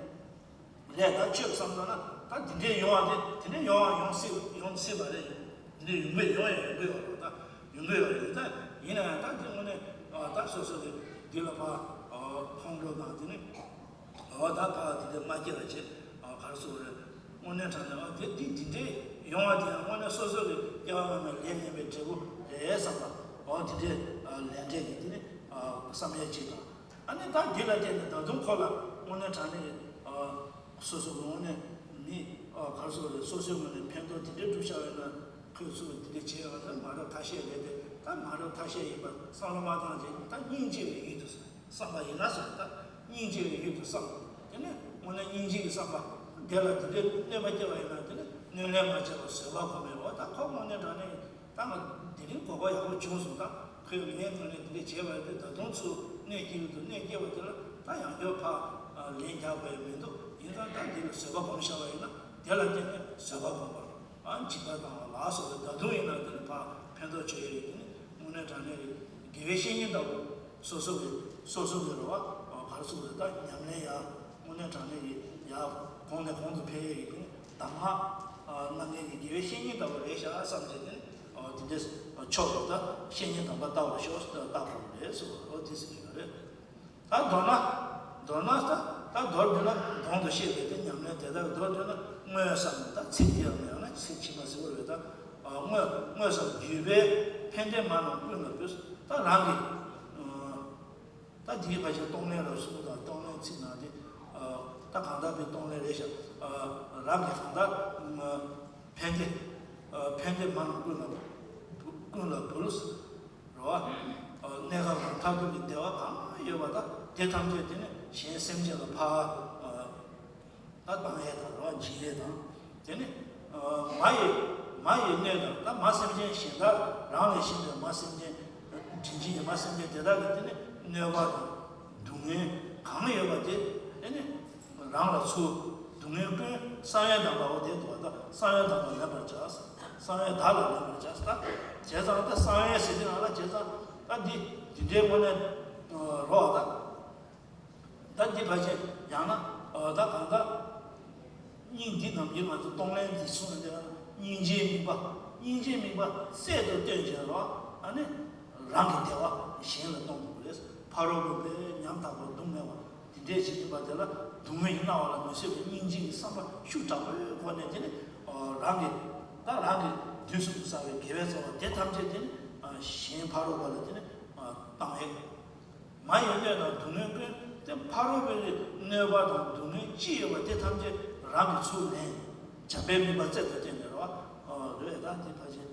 ལས་ད་ཆོས་བསམ་ན་ན་ད་འདི་འདྲའི་ཡོང་བ་དེ་དེ་འདྲའི་ཡོང་བ་ཡོང་སྲིད་ཡོང་སྲིད་པ་རེད། འདི་ཡོང་གི་ཡོང་ཡང་ཡོང་གི་ཡོད་རེད། ད་ཡོང་གི་ཡོད་རེད། ད་ཡིན་ན་ཡང་ད་འདི་དངོས་གནས་ད་སོ་སོ་གི་འདི་ལ་ཕར་ཕོང་འགྲོ་དང་དེ་ནི་འོ་ད་ཕར་དེ་འདྲ་མ་སྐྱེ་བ་བྱེད། ག་རེ་ཟེར་དགོས་རེད། དངོས་གནས་དྲང་གནས་འོ་དེ་འདི་འདི་འདྲའི་ཡོང་བ་དེ་ཡང་དངོས་གནས་སོ་སོ་གི་སྐྱེ་བ་སྔོན་མའི་ལས་ངན་པའི་འབྲས་བུ་རེད་བསམ་པ། འོ་དེ་འདྲའི་ལས་འབྲས་ཀྱི་དེ་ནི་བསམ་ཡས་ཅིག་དང་། ཨ་ནི་ད་འདི་ལ་བརྟེན་ནས་ད་དུང་ཁོ་ལ་དངོས་གནས་དྲང་གནས་ཀྱི་སོ་སོ་གི་དངོས་གནས་མི་ག་རེ་ཟེར་དགོས་རེད། སོ་སོའི་ངོས་ནས་ཕན་ཐོགས་དེ་འདྲའི་སྒྲུབ་བཞག་ཡོད་ན། ཁོས་ཚུར་འདི་འདྲ་བྱས་ཡོད་ན་ད་མ་རབས་ཐ་ཤལ་རེད་དེ། ད་མ་རབས་ཐ་ཤལ་ཡིན་པ་བསམ་བློ་མ་བཏང་བྱས་ད་སྙིང་རྗེ་བའི་ཡུལ་དུ་བསམ་པ་ཡིན་ན་ཟེར། ད་སྙིང་རྗེ་བའི་ཡུལ་དུ་བསམ། དེ་ནས་དངོས་གནས་སྙིང་རྗེ་གི་བསམ་པ། དེ་ལ་དེ་འདྲའི་གནོད་པ་སྐྱེལ་བ་ཡིན་ན་དེ་ནས་གནོད་ལན་མ་བྱས་པར་བཟོད་པ་སྒོམ་པའི་འོ་ད་ཁོ་དངོས་གནས་དྲང་གནས་ད་ང་དེ་རིང་གོ་སྐབས་ཡག་པོ་བྱུང་སོང་། ད་ཁོས་ངའི་ངོས་ནས་དེ་འདྲ་བྱས་པ་རེད་དེ། ད་དུང་ཚུར་གནོད་སྐྱེལ་གྱི་འདུག་གནོད་སྐྱེལ་བ་དེ་ལ་ད་ཡང་བསྐྱར་ཕར་ལན་རྒྱག་དགོས་ཡ་མི་འདུག་ཡིན་ཙང་ད་འདི་ལ་བཟོད་པ་སྒོམ་བཞག་པ་ཡིན་ན་དེ་ལ་བརྟེན་ནས་བཟོད་པ་སྒོམ་པ། ཨ་འཇིགས་པ་དང་ལ་སོགས་པའི་ད་དུང་ཡིན་ན་དེ་ནི་ཕར་ཕན་ཐོགས་བྱེད་ཡ་རེད། དེ་ནི་དངོས་གནས་དྲང་གནས་རེད། དགེ་བའི་བཤེས་གཉེན་ལྟ་བུ་སོ་སོ་གི་སོ་སོ་གི་རེད་བ། ག་རེ་ཟེར་དགོས་རེད། ད་ཉམས་ལེན་ཡ་དངོས་གནས་དྲང་གནས་ཀྱི་ཡ་གོང་ནས་གོང་དུ་འཕེལ་ཡ་ཡིན་ན་གདམས་ངག་གནང་མཁན་གྱི་དགེ་བའི་བཤེས་གཉེན་ལྟ་བུ་རེད་ཤག་བསམ་བྱས་ནས་དེ་འདྲའི་ཕྱོགས་ལ་ད་བཤེས་གཉེན་དམ་པ་ལྟ་བར་ཤོག་ཟེར་ལྟ་དགོས་རེད་ཟེར་བ། འོ་དེ་ཟེར་གྱི་ཡོད་རེད། ད་མདོར་ན། མདོར་ན་ད་ད་མདོར་བསྡུ་ན་གོང་དུ་བཤད་པའི་དེ་ཉམས་ལེན་དེ་དག་མདོར་བསྡུ་ན་དངོས་སམ། ད་ཚིག་དེ་ཡང་ཡང་ན་ཚིག་ཕྱི་མ་ཟེར་བ་རེད། ད་དངོས་དངོས་སམ་བརྒྱུད་པའི་ཕན་བདེ་མ་རྣམས་ཀུན་ལ་འབུལ། ད་རང་གི་ད་འདིའི་ཕ་ཆེན་གཏོང་ལེན་ལ་གསུངས་དང་གཏོང་ལེན་ཚིག་ནང་དེ་ད་གང་ལྟར་བའི་གཏོང་ལེན་རེད་ཤག་རང་གི་གང་ལྟར་ཕན་བདེ་ཕན་བདེ་མ་རྣམས་ཀུན་ལ་ཀུན་ལ་འབུལ། རེད་བ། གནས་སྐབས་དང་མཐར་ཐུག་གི་བདེ་བ་གང་ཡོད་པ་དང་དེ་ཐམས་ཅད་དེ་ནི་གཞན་སེམས་ཅན་ལ་ཕར་ད་བཏང་ཡས་དང་རེད་བ། འཇལ་ཡས་དང་། དེ་ནི་མ་ཡི་མ་ཡི་གནོད་དང་ད་མ་སེམས་ཅན་གཞན་དག་རང་ལས་གཞན་པའི་མ་སེམས་ཅན་དྲིན་ཅན་གྱི་མ་སེམས་ཅན་དེ་དག་གི་དེ་ནི་གནོད་པ་དང་སྡུག་བསྔལ་གང་ཡོད་པ་དེ་དེ་ནི། རང་ལ་ཚུར་སྡུག་བསྔལ་ཀུན་བསམ་ཡས་དམ་པའོ། དེ་འདུག་བ། ད་བསམ་ཡས་དམ་པ་ལེན་པར་བྱ། བསམ་ཡས་བདག་ལ་ལེན་པར་བྱ། ད་བྱས་ཙང་ད་བསམ་ཡས་ཟེར་དུས་ང་ལ་བྱས་ཙང་ད་འདི་འདི་འདྲའི་དངོས་གནས་རོ་བ། ད་ད་འདི་ཕལ་ཆེར་ཡང་ན་ད་གང་ལྟར་སྙིང་འདི་ནམ་རྒྱུན་ང་ཚོ་གཏོང་ལེན་འདི་གསུངས་ནས་འདི་ལ་སྙིང་རྗེའི་དམིགས་པ། སྙིང་རྗེའི་དམིགས་པ་རྩལ་དུ་སྟོན་བྱས་རོ། ཨ་ནི་རང་གི་བདེ་བ་གཞན་ལ་གཏོང་དགོས་རེད། ཕ་རོལ་པོ་པའི་ཉམ་ཐག་པ་སྡུག་བསྔལ་བ། དེ་འདྲའི་ཞིག་ཡིན་པ་དེ་ལ་སྡུག་བསྔལ་གྱིས་མནར་བ་ལ་མི་བཟོད་པའི་སྙིང་རྗེ་ཡི་བསམ་པ་ཤུགས་དྲག་པོའི་སྒོ་ནས་དེ་ནི་རང་གི་ད་རང་གི་དུས་གསུམ་དུ་བསགས་པའི་དགེ་བའི་རྩ་བ་དེ་ཐམས་ཅད་དེ་ནི་གཞན་ཕ་རོལ་པོ་ལ་དེ་ནི་བཏང་ཡས། མ་ཡི་གནོད་དང་སྡུག་བསྔལ་ཀུན། དེ་ཕ་རོལ་པོའི་གནོད་པ་དང་སྡུག་བསྔལ་ཅི་ཡོད་པ་དེ་ཐམས་ཅད་རང་གིས་ཚུར་ལེན། བྱམས་པའི་དམིགས་པ་རྩལ་དུ་བསྟན་ནས་རེད་བ། རེད་ད་འདི་ཕལ་ཆེར་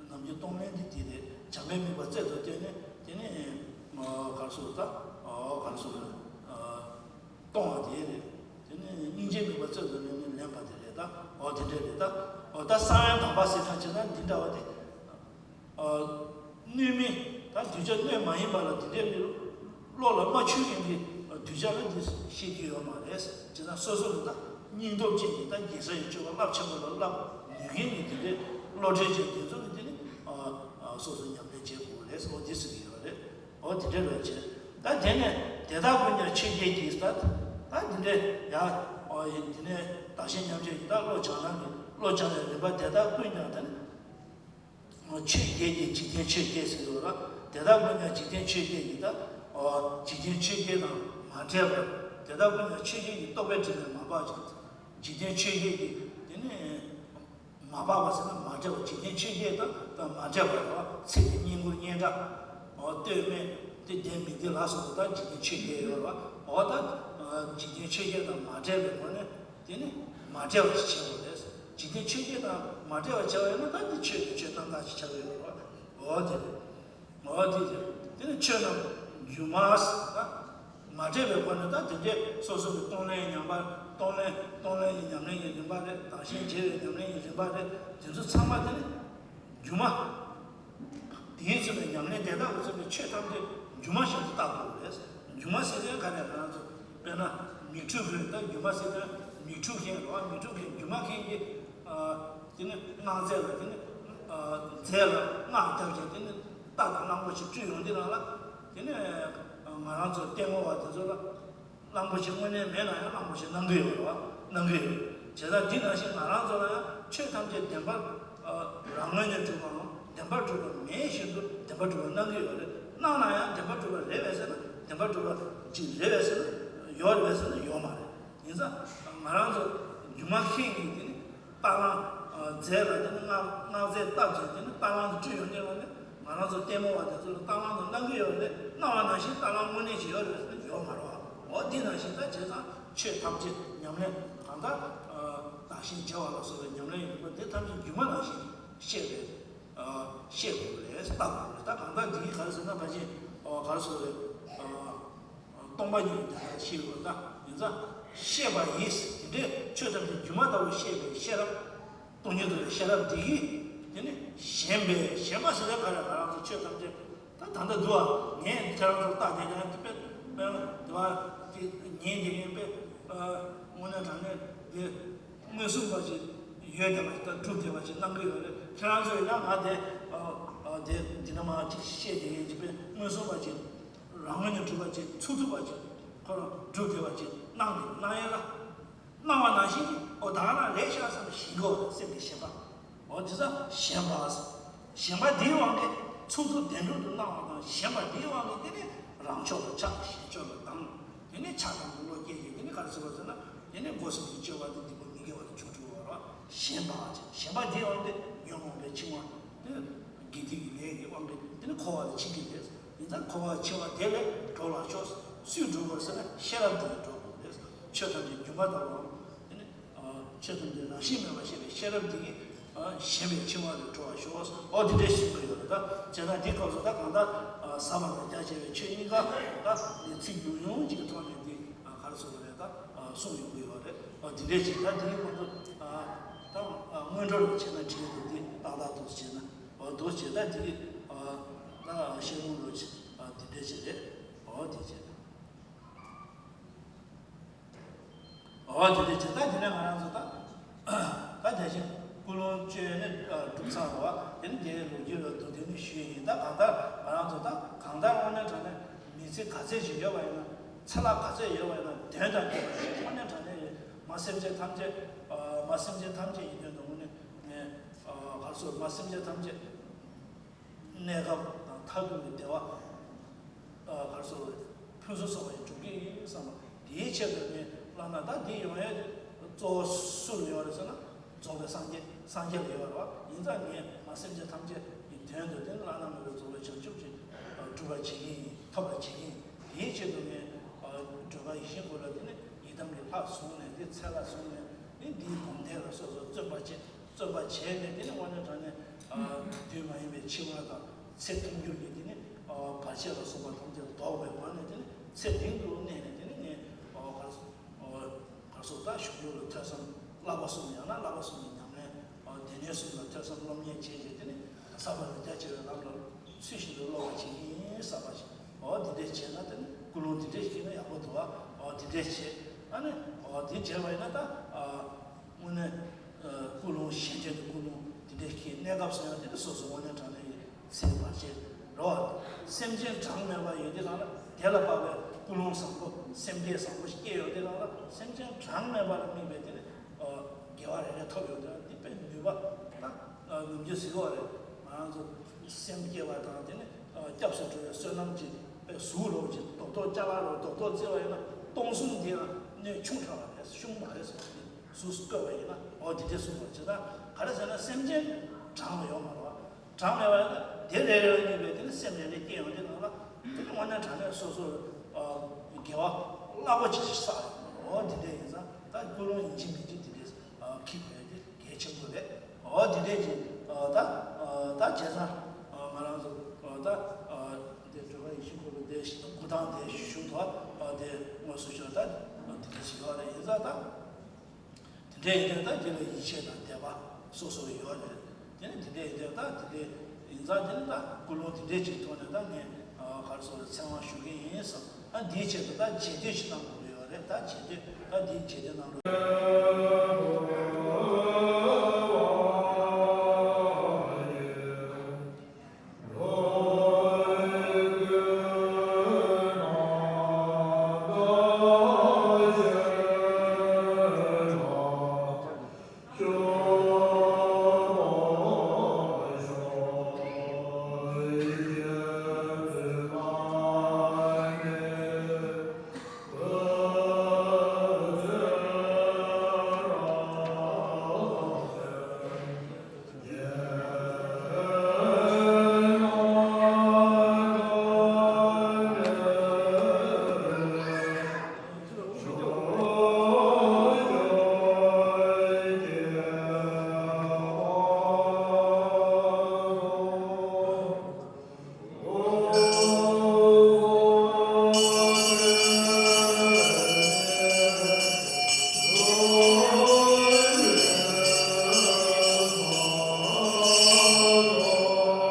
ནམ་རྒྱུན་གཏོང་ལེན་འདི་འདི་རེད། བྱམས་པའི་དམིགས་པ་རྩལ་དུ་བསྟན་ནས་དེ་ནས་ག་རེ་ཟེར་ད་ག་རེ་ཟེར་གཏོང་བ་དེ་རེད། དེ་ནས་སྙིང་རྗེའི་དམིགས་པ་རྩལ་དུ་ལེན་ནས་ལེན་པ་དེ་རེད་ད། འོ་དེ་འདྲ་རེད་ད། འོ་ད་ས་བོན་དམ་པ་ཟེར་ཁ་ཅིག་ན་འདི་འདྲ་བ་དེ། གནོད་མིན་ད་གདུལ་བྱ་གནོད་མ་ཡིན་པ་ལ་དེ་འདྲའི་བློ་ལ་མ་ཆུད་མཁན་གྱི་གདུལ་བྱ་ལ་འདི་ཤེས་རྒྱུ་ཡོད་མ་རེད། བྱས་ཙང་སོ་སོ་ལ་ད་སྙིང་སྟོབས་ཅན་གྱི་ད་རྒྱལ་སྲས་ཡི་སྤྱོད་པ་རླབས་ཆེན་པོ་ལ་བསླབ་ནུས་མཁན་གྱི་དེ་འདྲའི་བློ་གྲོས་ཅན་དེ་ཚོ་གི་དེ་ནི་སོ་སོ་ཉམས་ལེན་བྱེད་དགོས་རེད། འོ་འདི་ཟེར་གྱི་ཡོད་རེད། འོ་དེ་འདྲའི་ལ་བྱས་ད་དེ་ནས་དེ་དག་ཀུན་ཀྱང་ཆོས་བརྒྱད་ཀྱིས་ད་ད་དེ་འདྲའི་ཡ་འོ་ཡིན་དེ་ནས་བདག་གཞན་མཉམ་བརྗེ་ཡི་ད་བློ་སྦྱང་ན་གི་བློ་སྦྱང་བའི་རིམ་པ་དེ་དག་ཀུན་ཀྱང་ད་ནི། ཆོས་བརྒྱད་ཀྱི་འཇིག་རྟེན་ཆོས་བརྒྱད་ཟེར་བ་ལ་དེ་དག་ཀུན་ཀྱང་འཇིག་རྟེན་ཆོས་བརྒྱད་ཀྱི་ད། འཇིག་རྟེན་ཆོས་བརྒྱད་དང་མ་བྲལ་བར་དེ་དག་ཀུན་ཀྱང་ཆོས་བརྒྱད་ཀྱི་རྟོག་པའི་དྲི་མས་མ་སྦགས་ཀྱང་འཇིག་རྟེན་ཆོས་བརྒྱད་ཀྱི་དེ་ནི་མ་སྦགས་པ་ཟེར་ན་མ་བྲལ་བ་འཇིག་རྟེན་ཆོས་བརྒྱད་དང་དང་མ་བྲལ་བ་རེད་བ། ཚེ་འདི་བསྙེན་བཀུར་སྙན་གྲགས་ལྟོས་མེད་དེ་ལྡན་མིན་ཏེ་ལ་སོགས་པ་དང་འཇིག་རྟེན་ཆོས་བརྒྱད་ཡོད་རེད་བ། འོ་ད་འཇིག་རྟེན་ཆོས་བརྒྱད་དང་མ་བྲལ་བའི་སྒོ་ནས། དེ་ནི་མ་བྲལ་བ་ཞིག་བྱེད་དགོས་རེད། འཇིག་རྟེན་ཆོས་བརྒྱད་དང་མ་བྲལ་བ་བྱ་བ་ཡིན་ན་ད་འདི་ཆོས་ཀྱི་ཆོས་རྣམ་དག་ཅིག་ཆགས་ཀྱི་ཡོད་རེད་བ། འོ་དེ་རེད། འོ་དེ་རེད། དེ་ནི་ཆོས་རྣམས་སྒྱུ་མ་ཟེར་ད། མ་བྲལ་བའི་སྒོ་ནས་ད་དེ་འདྲའི་སོ་སོ་གི་གཏོང་ལེན་ཉམས་པ་གཏོང་ལེན་གཏོང་ལེན་གྱི་ཉམས་ལེན་གྱི་རིམ་པ་རེད། བདག་གཞན་བརྗེ་བའི་ཉམས་ལེན་གྱི་རིམ་པ་རེད། དེ་ཚོ་ཚང་མ་དེ་ནི་སྒྱུ་མ། དེའི་ཚུལ་དུ་ཉམས་ལེན་དེ་དག་གི་ཚུལ་དུ་ཆོས་ཐམས་ཅད་སྒྱུ་མ་བཞིན་དུ་བལྟ་དགོས་རེད། སྒྱུ་མ་ཟེར་དོན་ག་རེ་ང་རང་ཚོ་དཔེར་ན་མིག་འཕྲུལ་གྱི་ད་སྒྱུ་མ་ཟེར་དོན་མིག་འཕྲུལ་མཁན་རེད་བ། མིག་འཕྲུལ་མཁན་སྒྱུ་མ་མཁན་གྱིས་དེ་ནི་སྔགས་རྫས་ལ་དེ་ནི་རྫས་ལ་སྔགས་བརྒྱབ་ཀྱང་དེ་ནི་རྟ་དང་གླང་པོ་ཆེ་སྤྲུལ་ཡོང་དུས་རང་ལ་དེ་ནི་ང་རང་ཚོ་ལྟད་མོ་བ་དེ་ཚོ་ལ། གླང་པོ་ཆེ་དངོས་གནས་མེད་ན་ཡང་གླང་པོ་ཆེ་སྣང་གི་ཡོད་རེད་བ། སྣང་གི་ཡོད། བྱས་ཙང་འདི་ནང་བཞིན་ང་རང་ཚོ་ལ་ཡང་ཆོས་ཐམས་ཅད་བདེན་པར་རང་ངོས་ནས་གྲུབ་པའམ་བདེན་པར་གྲུབ་པ་མེད་བཞིན་དུ་བདེན་པར་གྲུབ་པ་སྣང་གི་ཡོད་རེད། སྣང་ན་ཡང་བདེན་པར་གྲུབ་པ་རེད་པས་ཟེར་ན་བདེན་པར་གྲུབ་པ་ཅིག་རེད་པས་ཟེར་ན་ཡོད་རེད་པས་ཟེར་ན་ཡོད་མ་རེད། ཡིན་ཙང་ང་རང་ཚོ་སྒྱུ་མ་མཁན་གྱིས་དེ་ནི་རྟ་གླང་རྫས་ལ་དེ་ནི་སྔགས་སྔགས་རྫས་བཏབ་ཅིང་དེ་ནི་རྟ་གླང་དུ་སྤྲུལ་ཡོང་ནས་ལ་ནི་ང་རང་ཚོ་ལྟད་མོ་བ་དེ་ཚོ་ལ་རྟ་གླང་དུ་སྣང་གི་ཡོད་རེད། སྣང་བ་ནང་བཞིན་རྟ་གླང་དངོས་གནས་ཅིག་ཡོད་རེད་ཟེར་ན་ཡོད་མ་རེད་བ། འོ་འདི་ནང་བཞིན་ད་བྱས་ཙང་ཆོས་ཐམས་ཅད་ཉམས་ལེན་གང་ལྟར་བདག་གཞན་བརྗེ་བ་ལ་སོགས་པའི་ཉམས་ལེན་ཡོད་པ་འདི་ཐམས་ཅད་སྒྱུ་མ་ནང་བཞིན་ཤེས་པས་ཤེས་དགོས་རེད། ལྟ་དགོས་རེད། ད་གང་ལྟར་འདི་ག་རེ་ཟེར་ན་ཕལ་ཆེར་ག་རེ་ཟེར་རེད། སྟོང་པ་ཉིད་ཀྱི་བདེན་པ་ཤེས་དགོས། ད་ཡིན་ཙང་ཤེས་པ་ཡིས་དེ་འདྲའི་ཆོས་ཐམས་ཅད་སྒྱུ་མ་ལྟ་བུ་ཤེས་པའི་ཤེས་རབ། སྟོང་ཉིད་རྟོགས་པའི་ཤེས་རབ་འདི་གིས་དེ་ནི་ཞེན་པའི་ཞེན་པ་ཟེར་ཡག་ག་རེ་ང་རང་ཚོ་ཆོས་ཐམས་ཅད་ད་ད་ལྟ་འདུག་ཨ། ངས་ཁྱེད་རང་ཚོར་བལྟ་བསྡད་ཀྱང་དེ་དཔེ་དཔེ་དེ་བ་དེ་ཉན་བསྡད་མཁན་དཔེ་དངོས་གནས་དྲང་གནས་དེ་མངོན་སུམ་པ་ཅིག་ཡོད་བསྡད་པ་ཅིག་ད་གྲུབ་བསྡད་པ་ཅིག་སྣང་གི་ཡོད་རེད། ཁྱེད་རང་ཚོ་ཡིན་ན་ང་དེ་དེ་འདི་ན་མ་ཅིག་བཤད་བསྡད་མཁན་ཅིག་དཔེ་མངོན་སུམ་པ་ཅིག་རང་ངོས་ནས་གྲུབ་པ་ཅིག་ཚུགས་ཐུབ་པ་ཅིག་ཁོ་རང་གྲུབ་བསྡད་པ་ཅིག་སྣང་གི་སྣང་ཡས་ལ། སྣང་བ་ནང་བཞིན་གྱི་ཨོ་ད་ག་རང་རེད་ཤག་བསམ་ཞེན་གྱི་ཨོ་སེམས་ཀྱི་ཞེན་པ། ཨོ་དེ་ཚོ་ཞེན་པ། ཞེན་པ་འདིའི་དབང་གིས་ཚུགས་ཚུགས་བདེན་གྲུབ་ཏུ་སྣང་བ་དང་ཞེན་པ་འདིའི་དབང་གིས་དེ་ནི་རང་ཕྱོགས་ལ་ཆགས། གཞན་ཕྱོགས་ལ་སྡང་། དེ་ནི་ཆགས་སྡང་གི་བློ་སྐྱེས་ཏེ་དེ་ནི་ག་རེ་ཟེར་བ་ཟེར་ན་དེ་ནི་སྒོ་གསུམ་གྱི་སྤྱོད་པ་འདི་སྡིག་པ་མི་དགེ་བ་ལ་འཇུག་འགྲོ་བ་རེད། ཞེན་པ། ཞེན་པ་འདིའི་དབང་གིས་ཉོན་མོངས་པའི་འཆིང་བ་དེ་ནི་དགེ་སྡིག་གི་ལས་ཀྱི་དབང་གིས་དེ་ནི་འཁོར་བ་ལ་འཆིང་གི་རེད། ཡིན་ཙང་འཁོར་བ་འཆིང་བ་དེ་ལས་གྲོལ་བར་ཤོག་སུས་སྒྲུབ་དགོས་ཟེར་ན་ཤེས་རབ་དེ་ལས་གྲོལ་དགོས་རེད། ཆོས་ཐམས་ཅད་སྒྱུ་མ་ལྟ་བུའམ། དེ་ནི་ཆོས་ཐམས་ཅད་རང་བཞིན་མེད་པར་ཤེས་པའི་ཤེས་རབ་དེ་གིས་ཞེན་པའི་འཆིང་བ་ལས་གྲོལ་བར་ཤོག་འོ་དེ་འདྲའི་ཞུ་གི་ཡོད་རེད། ད་བྱས་ན་འདི་སྐབས་སུ་ད་གང་ལྟར་ཟབ་པ་དང་རྒྱ་ཆེ་བའི་ཆོས་གཉིས་ཀ་ད་ནི་ཚིག་ཉུང་ཉུང་ཅིག་གི་ཐོག་ནས་འདི་ག་རེ་ཟེར་དགོས་རེད། ད་གསུངས་ཡོང་གི་ཡོད་རེད། འོ་དེ་འདྲའི་ཅིག་ད་དེ་ནི་ཁོང་ཚོ་ད་སྔོན་འགྲོ་ལ་བྱས་ན་བྲིས་འདུག་འདི་ཏག་ཏག་འདུག་བྱས་ན། འོ་འདུག་བྱས་ད་དེ་ཨ་ད་ཤེས་ལུང་རོ་ཆེ་ཨ་དེ་འདྲ་ཅིག་རེད། འོ་དེ་བྱས་ད་འོ་དེ་འདྲ་བྱས་ད་དེ་ནས་ང་རང་ཚོ་ད་ད་དེ་བཞིན་ཀུན་སློང་བཅོས་ནས་གྲུབ་ཚར་བ་དེ་ནི་དེའི་ལོ་རྒྱུས་ལ་མདོར་བསྡུས་ནས་ཞུས་ཡིན། ད་གང་ལྟར་ང་རང་ཚོ་ད་གང་ལྟར་དངོས་གནས་དྲང་གནས་མི་ཚེ་ག་ཚད་ཅིག་ཡོད་པ་ཡིན་ན་ཚེ་ལྷག་ག་ཚད་ཡོད་པ་ཡིན་ན་དོན་དང་ལྡན་པ་ཞིག་དངོས་གནས་དྲང་གནས་ཡོད། མ་སེམས་ཅན་ཐམས་ཅད་མ་སེམས་ཅན་ཐམས་ཅད་ཡིན་དོན་དུ་དངོས་གནས། ཨ་གར་སོགས་མ་སེམས་ཅན་ཐམས་ཅད་གནས་སྐབས་དང་མཐར་ཐུག་གི་བདེ་བ་ཨ་གར་སོགས་ཕུན་སུམ་ཚོགས་པ་ཞིག་འགྲུབ་ཀྱི་ཡིན་བསམ་པ་དེའི་ཆེད་དུ་ངས་བླ་ན་ད་འདི་ཡོང་ཡས་གཙོ་བོ་སུ་ལ་ཡོད་རེད་ཟེར་ན་རྫོགས་པའི་སངས་རྒྱས་སངས་རྒྱས་ལ་ཡོད་རེད་བ། ཡིན་ཙང་ངས་མ་སེམས་ཅན་ཐམས་ཅད་ཀྱི་དོན་དུ་དེ་བླ་ན་མེད་པའི་རྫོགས་པའི་བྱང་ཆུབ་ཀྱི་སྒྲུབ་པར་བྱེད་ཀྱི་ཡིན། ཐོབ་པར་བྱེད་ཀྱི་ཡིན། དེའི་ཆེད་དུ་ངས་སྒྲོལ་དཀར་ཡིད་བཞིན་སྐུ་ལ་དེ་ནི་ཡི་དམ་གྱི་ལྷ་བཟུང་ནས་དེ་ཚེ་ལྷ་བཟུང་ནས་དེ། འདིའི་སྒོམ་བཟླས་ལ་སོགས་སུ་བརྩོན་པ་བྱས། བརྩོན་པ་བྱས་ནས་དེ་ནི་དངོས་གནས་དྲང་གནས་དུས་མ་ཡིན་པའི་འཆི་བ་དང་ཚེ་ཐུང་འགྱུར་གྱི་དེ་ནི་བར་ཆད་ལ་སོགས་པ་ཐམས་ཅད་ལྡོག་པའི་སྒོ་ནས་དེ་ནི་ཚེ་རིང་དུ་གནས་ནས་དེ་ནི་ངས་གར་གར་སོགས་ད་བཞུགས་ཡུལ་ལ་ཐོས་བསམ་བསླབ་པ་གསུམ། ཡང་ན་བསླབ་པ་གསུམ་གྱི་ཉམས་ལེན། སྡེ་སྣོད་གསུམ་ལ་ཐོས་བསམ་སློབ་གཉེར་བྱས་རྗེས་དེ་ནི་ཟབ་པ་ལ་རྒྱ་ཆེ་བའི་ལམ་ལ་ཚུལ་བཞིན་དུ་སློབ་པ་བྱེད་ཀྱི་ཡིན་བསམ་པ་ཞིག་འོ་འདི་འདྲས་བྱས་ན་དེ་ནི་ཀུན་སློང་འདི་འདྲས་ཤེས་ན་ཡག་པོ་འདུག་ཨ། འོ་འདི་འདྲས་བྱས། ཨ་ནི་འོ་འདི་བྱས་པ་ཡིན་ན་ད་དངོས་གནས་ཀུན་སློང་གཞན་དོན་གྱི་ཀུན་སློང་འདི་འདྲས་ཤེས། གནས་སྐབས་སུ་ཡང་དེ་ནི་སོ་སོ་དངོས་གནས་དྲང་གནས་ཡིན། ཚེ་བར་ཆད་རོ། སེམས་ཅན་གྲངས་མེད་པ་ཡོད་དེ་ལ་དེ་ལ་དཔག་པའི་ཀུན་སློང་བཟང་པོ་སེམས་བསྐྱེད་བཟང་པོ་ཞིག་སྐྱེས་ཡོད་དེ་ལ་སེམས་ཅན་གྲངས་མེད་པ་ལ་དམིགས་པའི་དེ་ནི་དགེ་བ་རེ་རེ་ཐོབ་ཡོད་དེ་འདི་དཔེ་ནུས་པ་ད་ནམ་རྒྱུན་ཟེར་བ་རེད། ང་རང་ཚོ་སེམས་བསྐྱེད་པ་དང་དེ་ནི་སྐྱབས་སུ་འགྲོ་བའི་བསོད་ནམས་ཀྱི་དཔེ་གཟུགས་ལོག་ཅིག་རྡོག་རྡོག་ཅ་ལག་ལོག་རྡོག་རྡོག་བརྩི་བ་ཡིན་ན་སྟོང་གསུམ་འདི་ཡང་སྣོད་ཆུང་དྲགས་པ་རེད། ཆུང་མ་རེད་ཟེར་བ་ནི་གཟུགས་སུ་བཀོད་པ་ཡིན་ན་འོ་འདི་འདྲས་གསུངས་པ་ཇི་ལྟར་ག་རེ་ཟེར་ན་སེམས་ཅན་གྲངས་ཡོད་མ་རེད་བ། གྲངས་མེད་པ་ཡིན་ན་དེ་རེ་རེ་ལ་དམིགས་པའི་དེ་ནི་སེམས་རེ་རེ་སྐྱེ་ཡོང་དེ་ནང་ལ་དེ་ནི་དངོས་གནས་དྲང་གནས་སོ་སོར་དགེ་བ་རླབས་པོ་ཆེ་ཞིག་བསགས་ཡོང་། འོ་འདི་འདྲས་ཡིན་ཙང་ད་ཀུན་སློང་ཡིན་གཅིག་མིན་གཅིག་འདི་འདྲས་འཁྱེར་དགོས་ཡ་དེ་གལ་ཆེན་པོ་རེད། འོ་འདི་འདྲས་ཀྱི་ད་ད་བྱས་ཙང་ང་རང་ཚོ་ད་དེ་སྒྲོལ་དཀར་ཡེ་ཤེས་འཁོར་ལོ་དེ་སྐུ་ཐང་དེ་ཞུ་ཐོག་དེ་དངོས་སུ་ཞུ་ད་འདི་འདྲས་ཞིག་ཡོད་རེད། ཡིན་ཙང་ད། དེ་འདྲ་ཡིན་དུས་ད་དེ་ལ་ཡིད་ཆེས་དང་དད་པ་སོ་སོ་ཡོད་རེད། དེ་ནི་དེ་འདྲ་ཡིན་དུས་ད་དེ་འདྲ་ཡིན་ཙང་དེ་ནི་ད་ཀུན་སློང་དེ་འདྲ་ཅིག་ཐོག་ནས་ད་ངས་ག་རེ་ཟེར་ཚེ་དབང་ཞུ་གི་ཡིན་བསམ། ད་འདིའི་ཆེད་དུ་ད་རྗེས་ཟློས་ཤིག་གནང་དགོས་ཀྱི་ཡོད་རེད། ད་རྗེས་ཟློས་ད་འདིའི་རྗེས་ཟློས་གནང་རོགས།